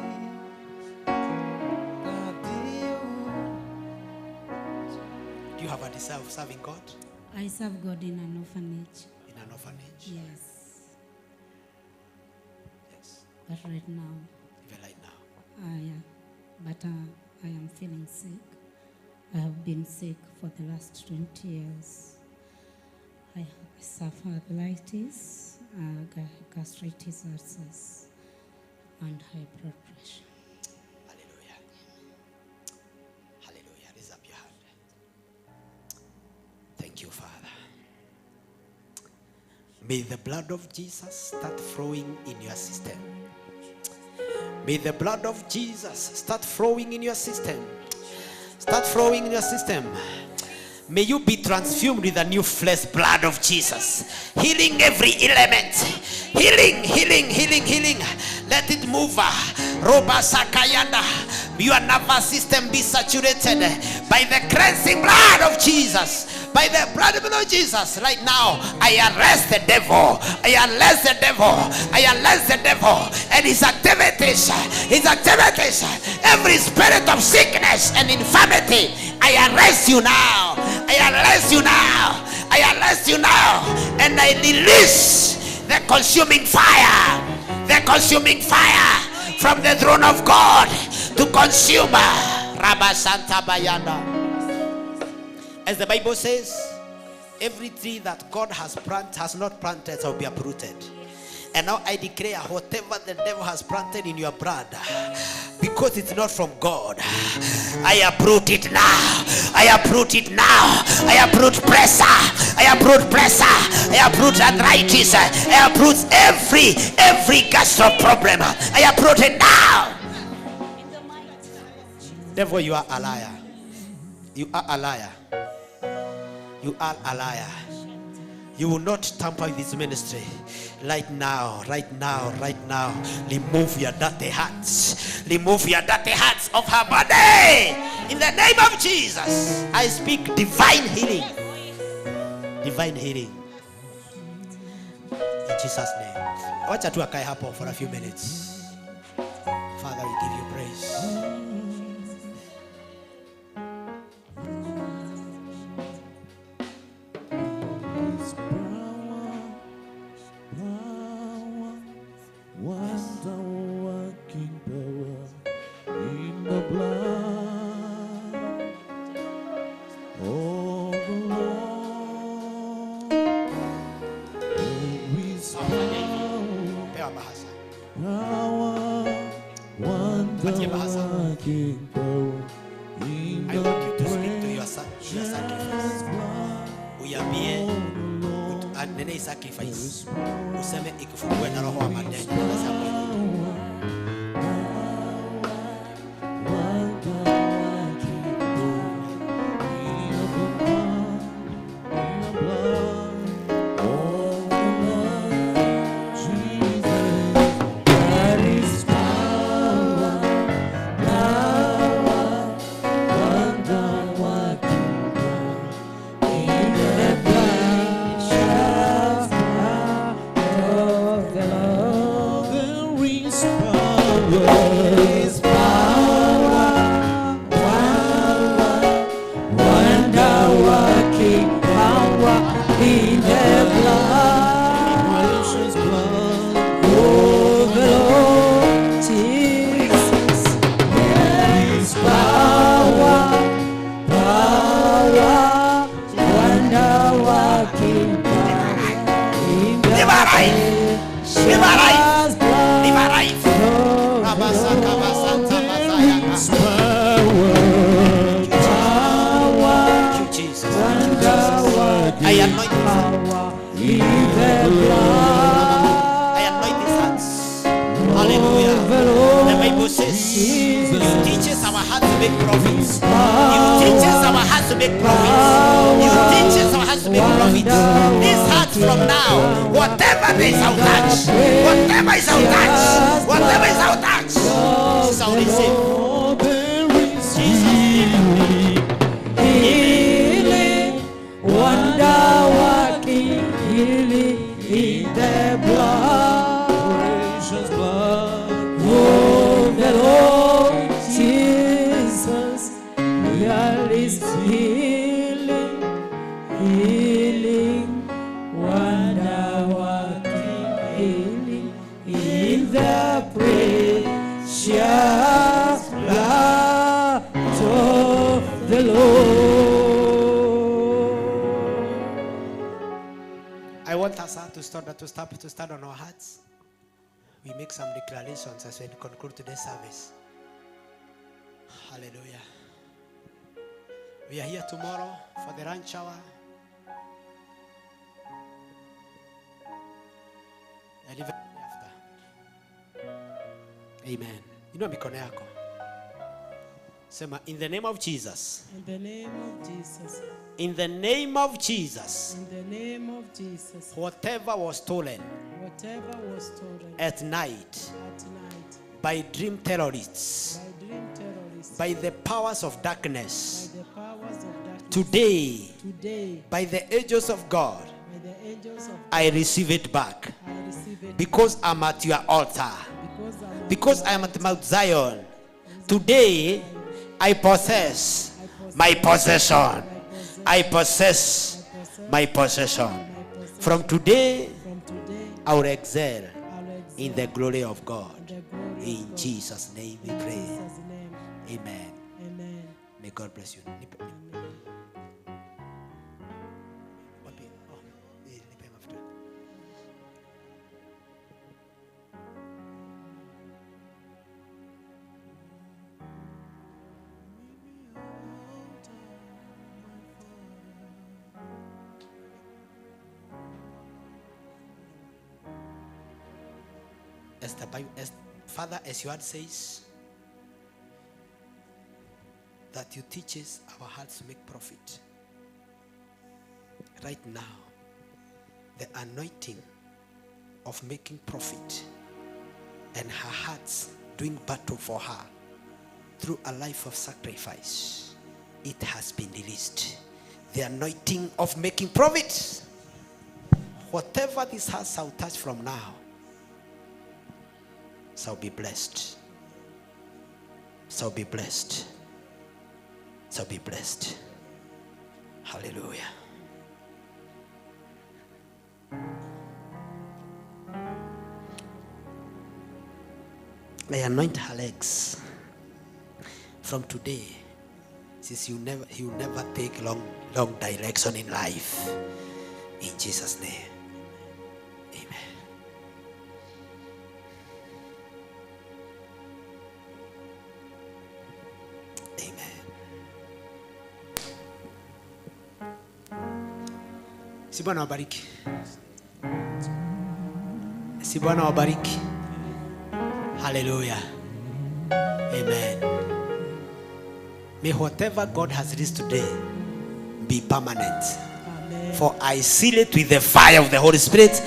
Do you have a desire of serving God? I serve God in an orphanage. In an orphanage? Yes. Yes. But right now. Even right now. Yeah. But I am feeling sick. I have been sick for the last 20 years. I suffer arthritis, gastritis ulcers, and high blood pressure. Hallelujah. Hallelujah. Raise up your hand. Thank you, Father. May the blood of Jesus start flowing in your system. May the blood of Jesus start flowing in your system. Start flowing in your system. May you be transfumed with the new flesh blood of Jesus. Healing every element. Healing, healing, healing, healing. Let it move. Roba Sakayanda. Your nervous system be saturated by the cleansing blood of Jesus. By the blood of Jesus. Right now, I arrest the devil. I arrest the devil. I arrest the devil and his activities. His activities. Every spirit of sickness and infirmity, I arrest you now. I arrest you now. I arrest you now. And I release the consuming fire. The consuming fire from the throne of God to consume. Rabba Santa Bayanda. As the Bible says, every tree that God has planted, has not planted, shall be uprooted. And now I declare, whatever the devil has planted in your blood, because it's not from God, I uproot it now. I uproot it now. I uproot pressure. I uproot pressure. I uproot arthritis. I uproot every gastro problem. I uproot it now. Devil, you are a liar. You are a liar. You are a liar. You will not tamper with this ministry. Right now, right now, right now. Remove your dirty hearts. Remove your dirty hearts of her body. In the name of Jesus, I speak divine healing. Divine healing. In Jesus' name. Wacha tu akae hapo for a few minutes. Father, we give you praise. Wonder-working power in the blood of the Lord. There is power, wonder-working power in I the want you to speak to your sacrifice. Uyambie nene sacrifice. Useme ikifungue na roho wa madeni. I anoint these hands. Hallelujah. The make profits. You teach us our hearts to make profits. You teach us our hearts to make profits. These hearts from now, whatever is our touch, whatever is our touch, whatever is our touch, shall receive. Healing, wonder working healing in the blood, Precious blood of the Lord Jesus. There is healing, healing, wonder working healing in the precious blood of the Lord. I want us to start on our hearts. We make some declarations as we conclude today's service. Hallelujah. We are here tomorrow for the lunch hour. And even after. Amen. Inua mikono yako. Sema, in the name of Jesus. In the name of Jesus. In the name of Jesus. In the name of Jesus. Whatever was stolen. Whatever was stolen. At night. At night. By dream terrorists. By dream terrorists. By the powers of darkness. By the powers of darkness. Today. Today. By the angels of God. By the angels of God. I receive it back. I receive it. Because I'm at your altar. Because I'm at Mount Zion. Today, I possess my possession. I possess my possession. From today, I will excel in the glory of God. In Jesus' name we pray. Amen. May God bless you. As the Bible, as Father, as your word says, that you teaches our hearts to make profit. Right now, the anointing of making profit and her hearts doing battle for her through a life of sacrifice, it has been released. The anointing of making profit. Whatever this heart shall touch from now, shall be blessed. Shall be blessed. Shall be blessed. Hallelujah. I anoint her legs. From today, since you never take long direction in life. In Jesus' name. Amen. Si Bwana wabariki. Si Bwana wabariki. Hallelujah. Amen. May whatever God has released today be permanent. Amen. For I seal it with the fire of the Holy Spirit.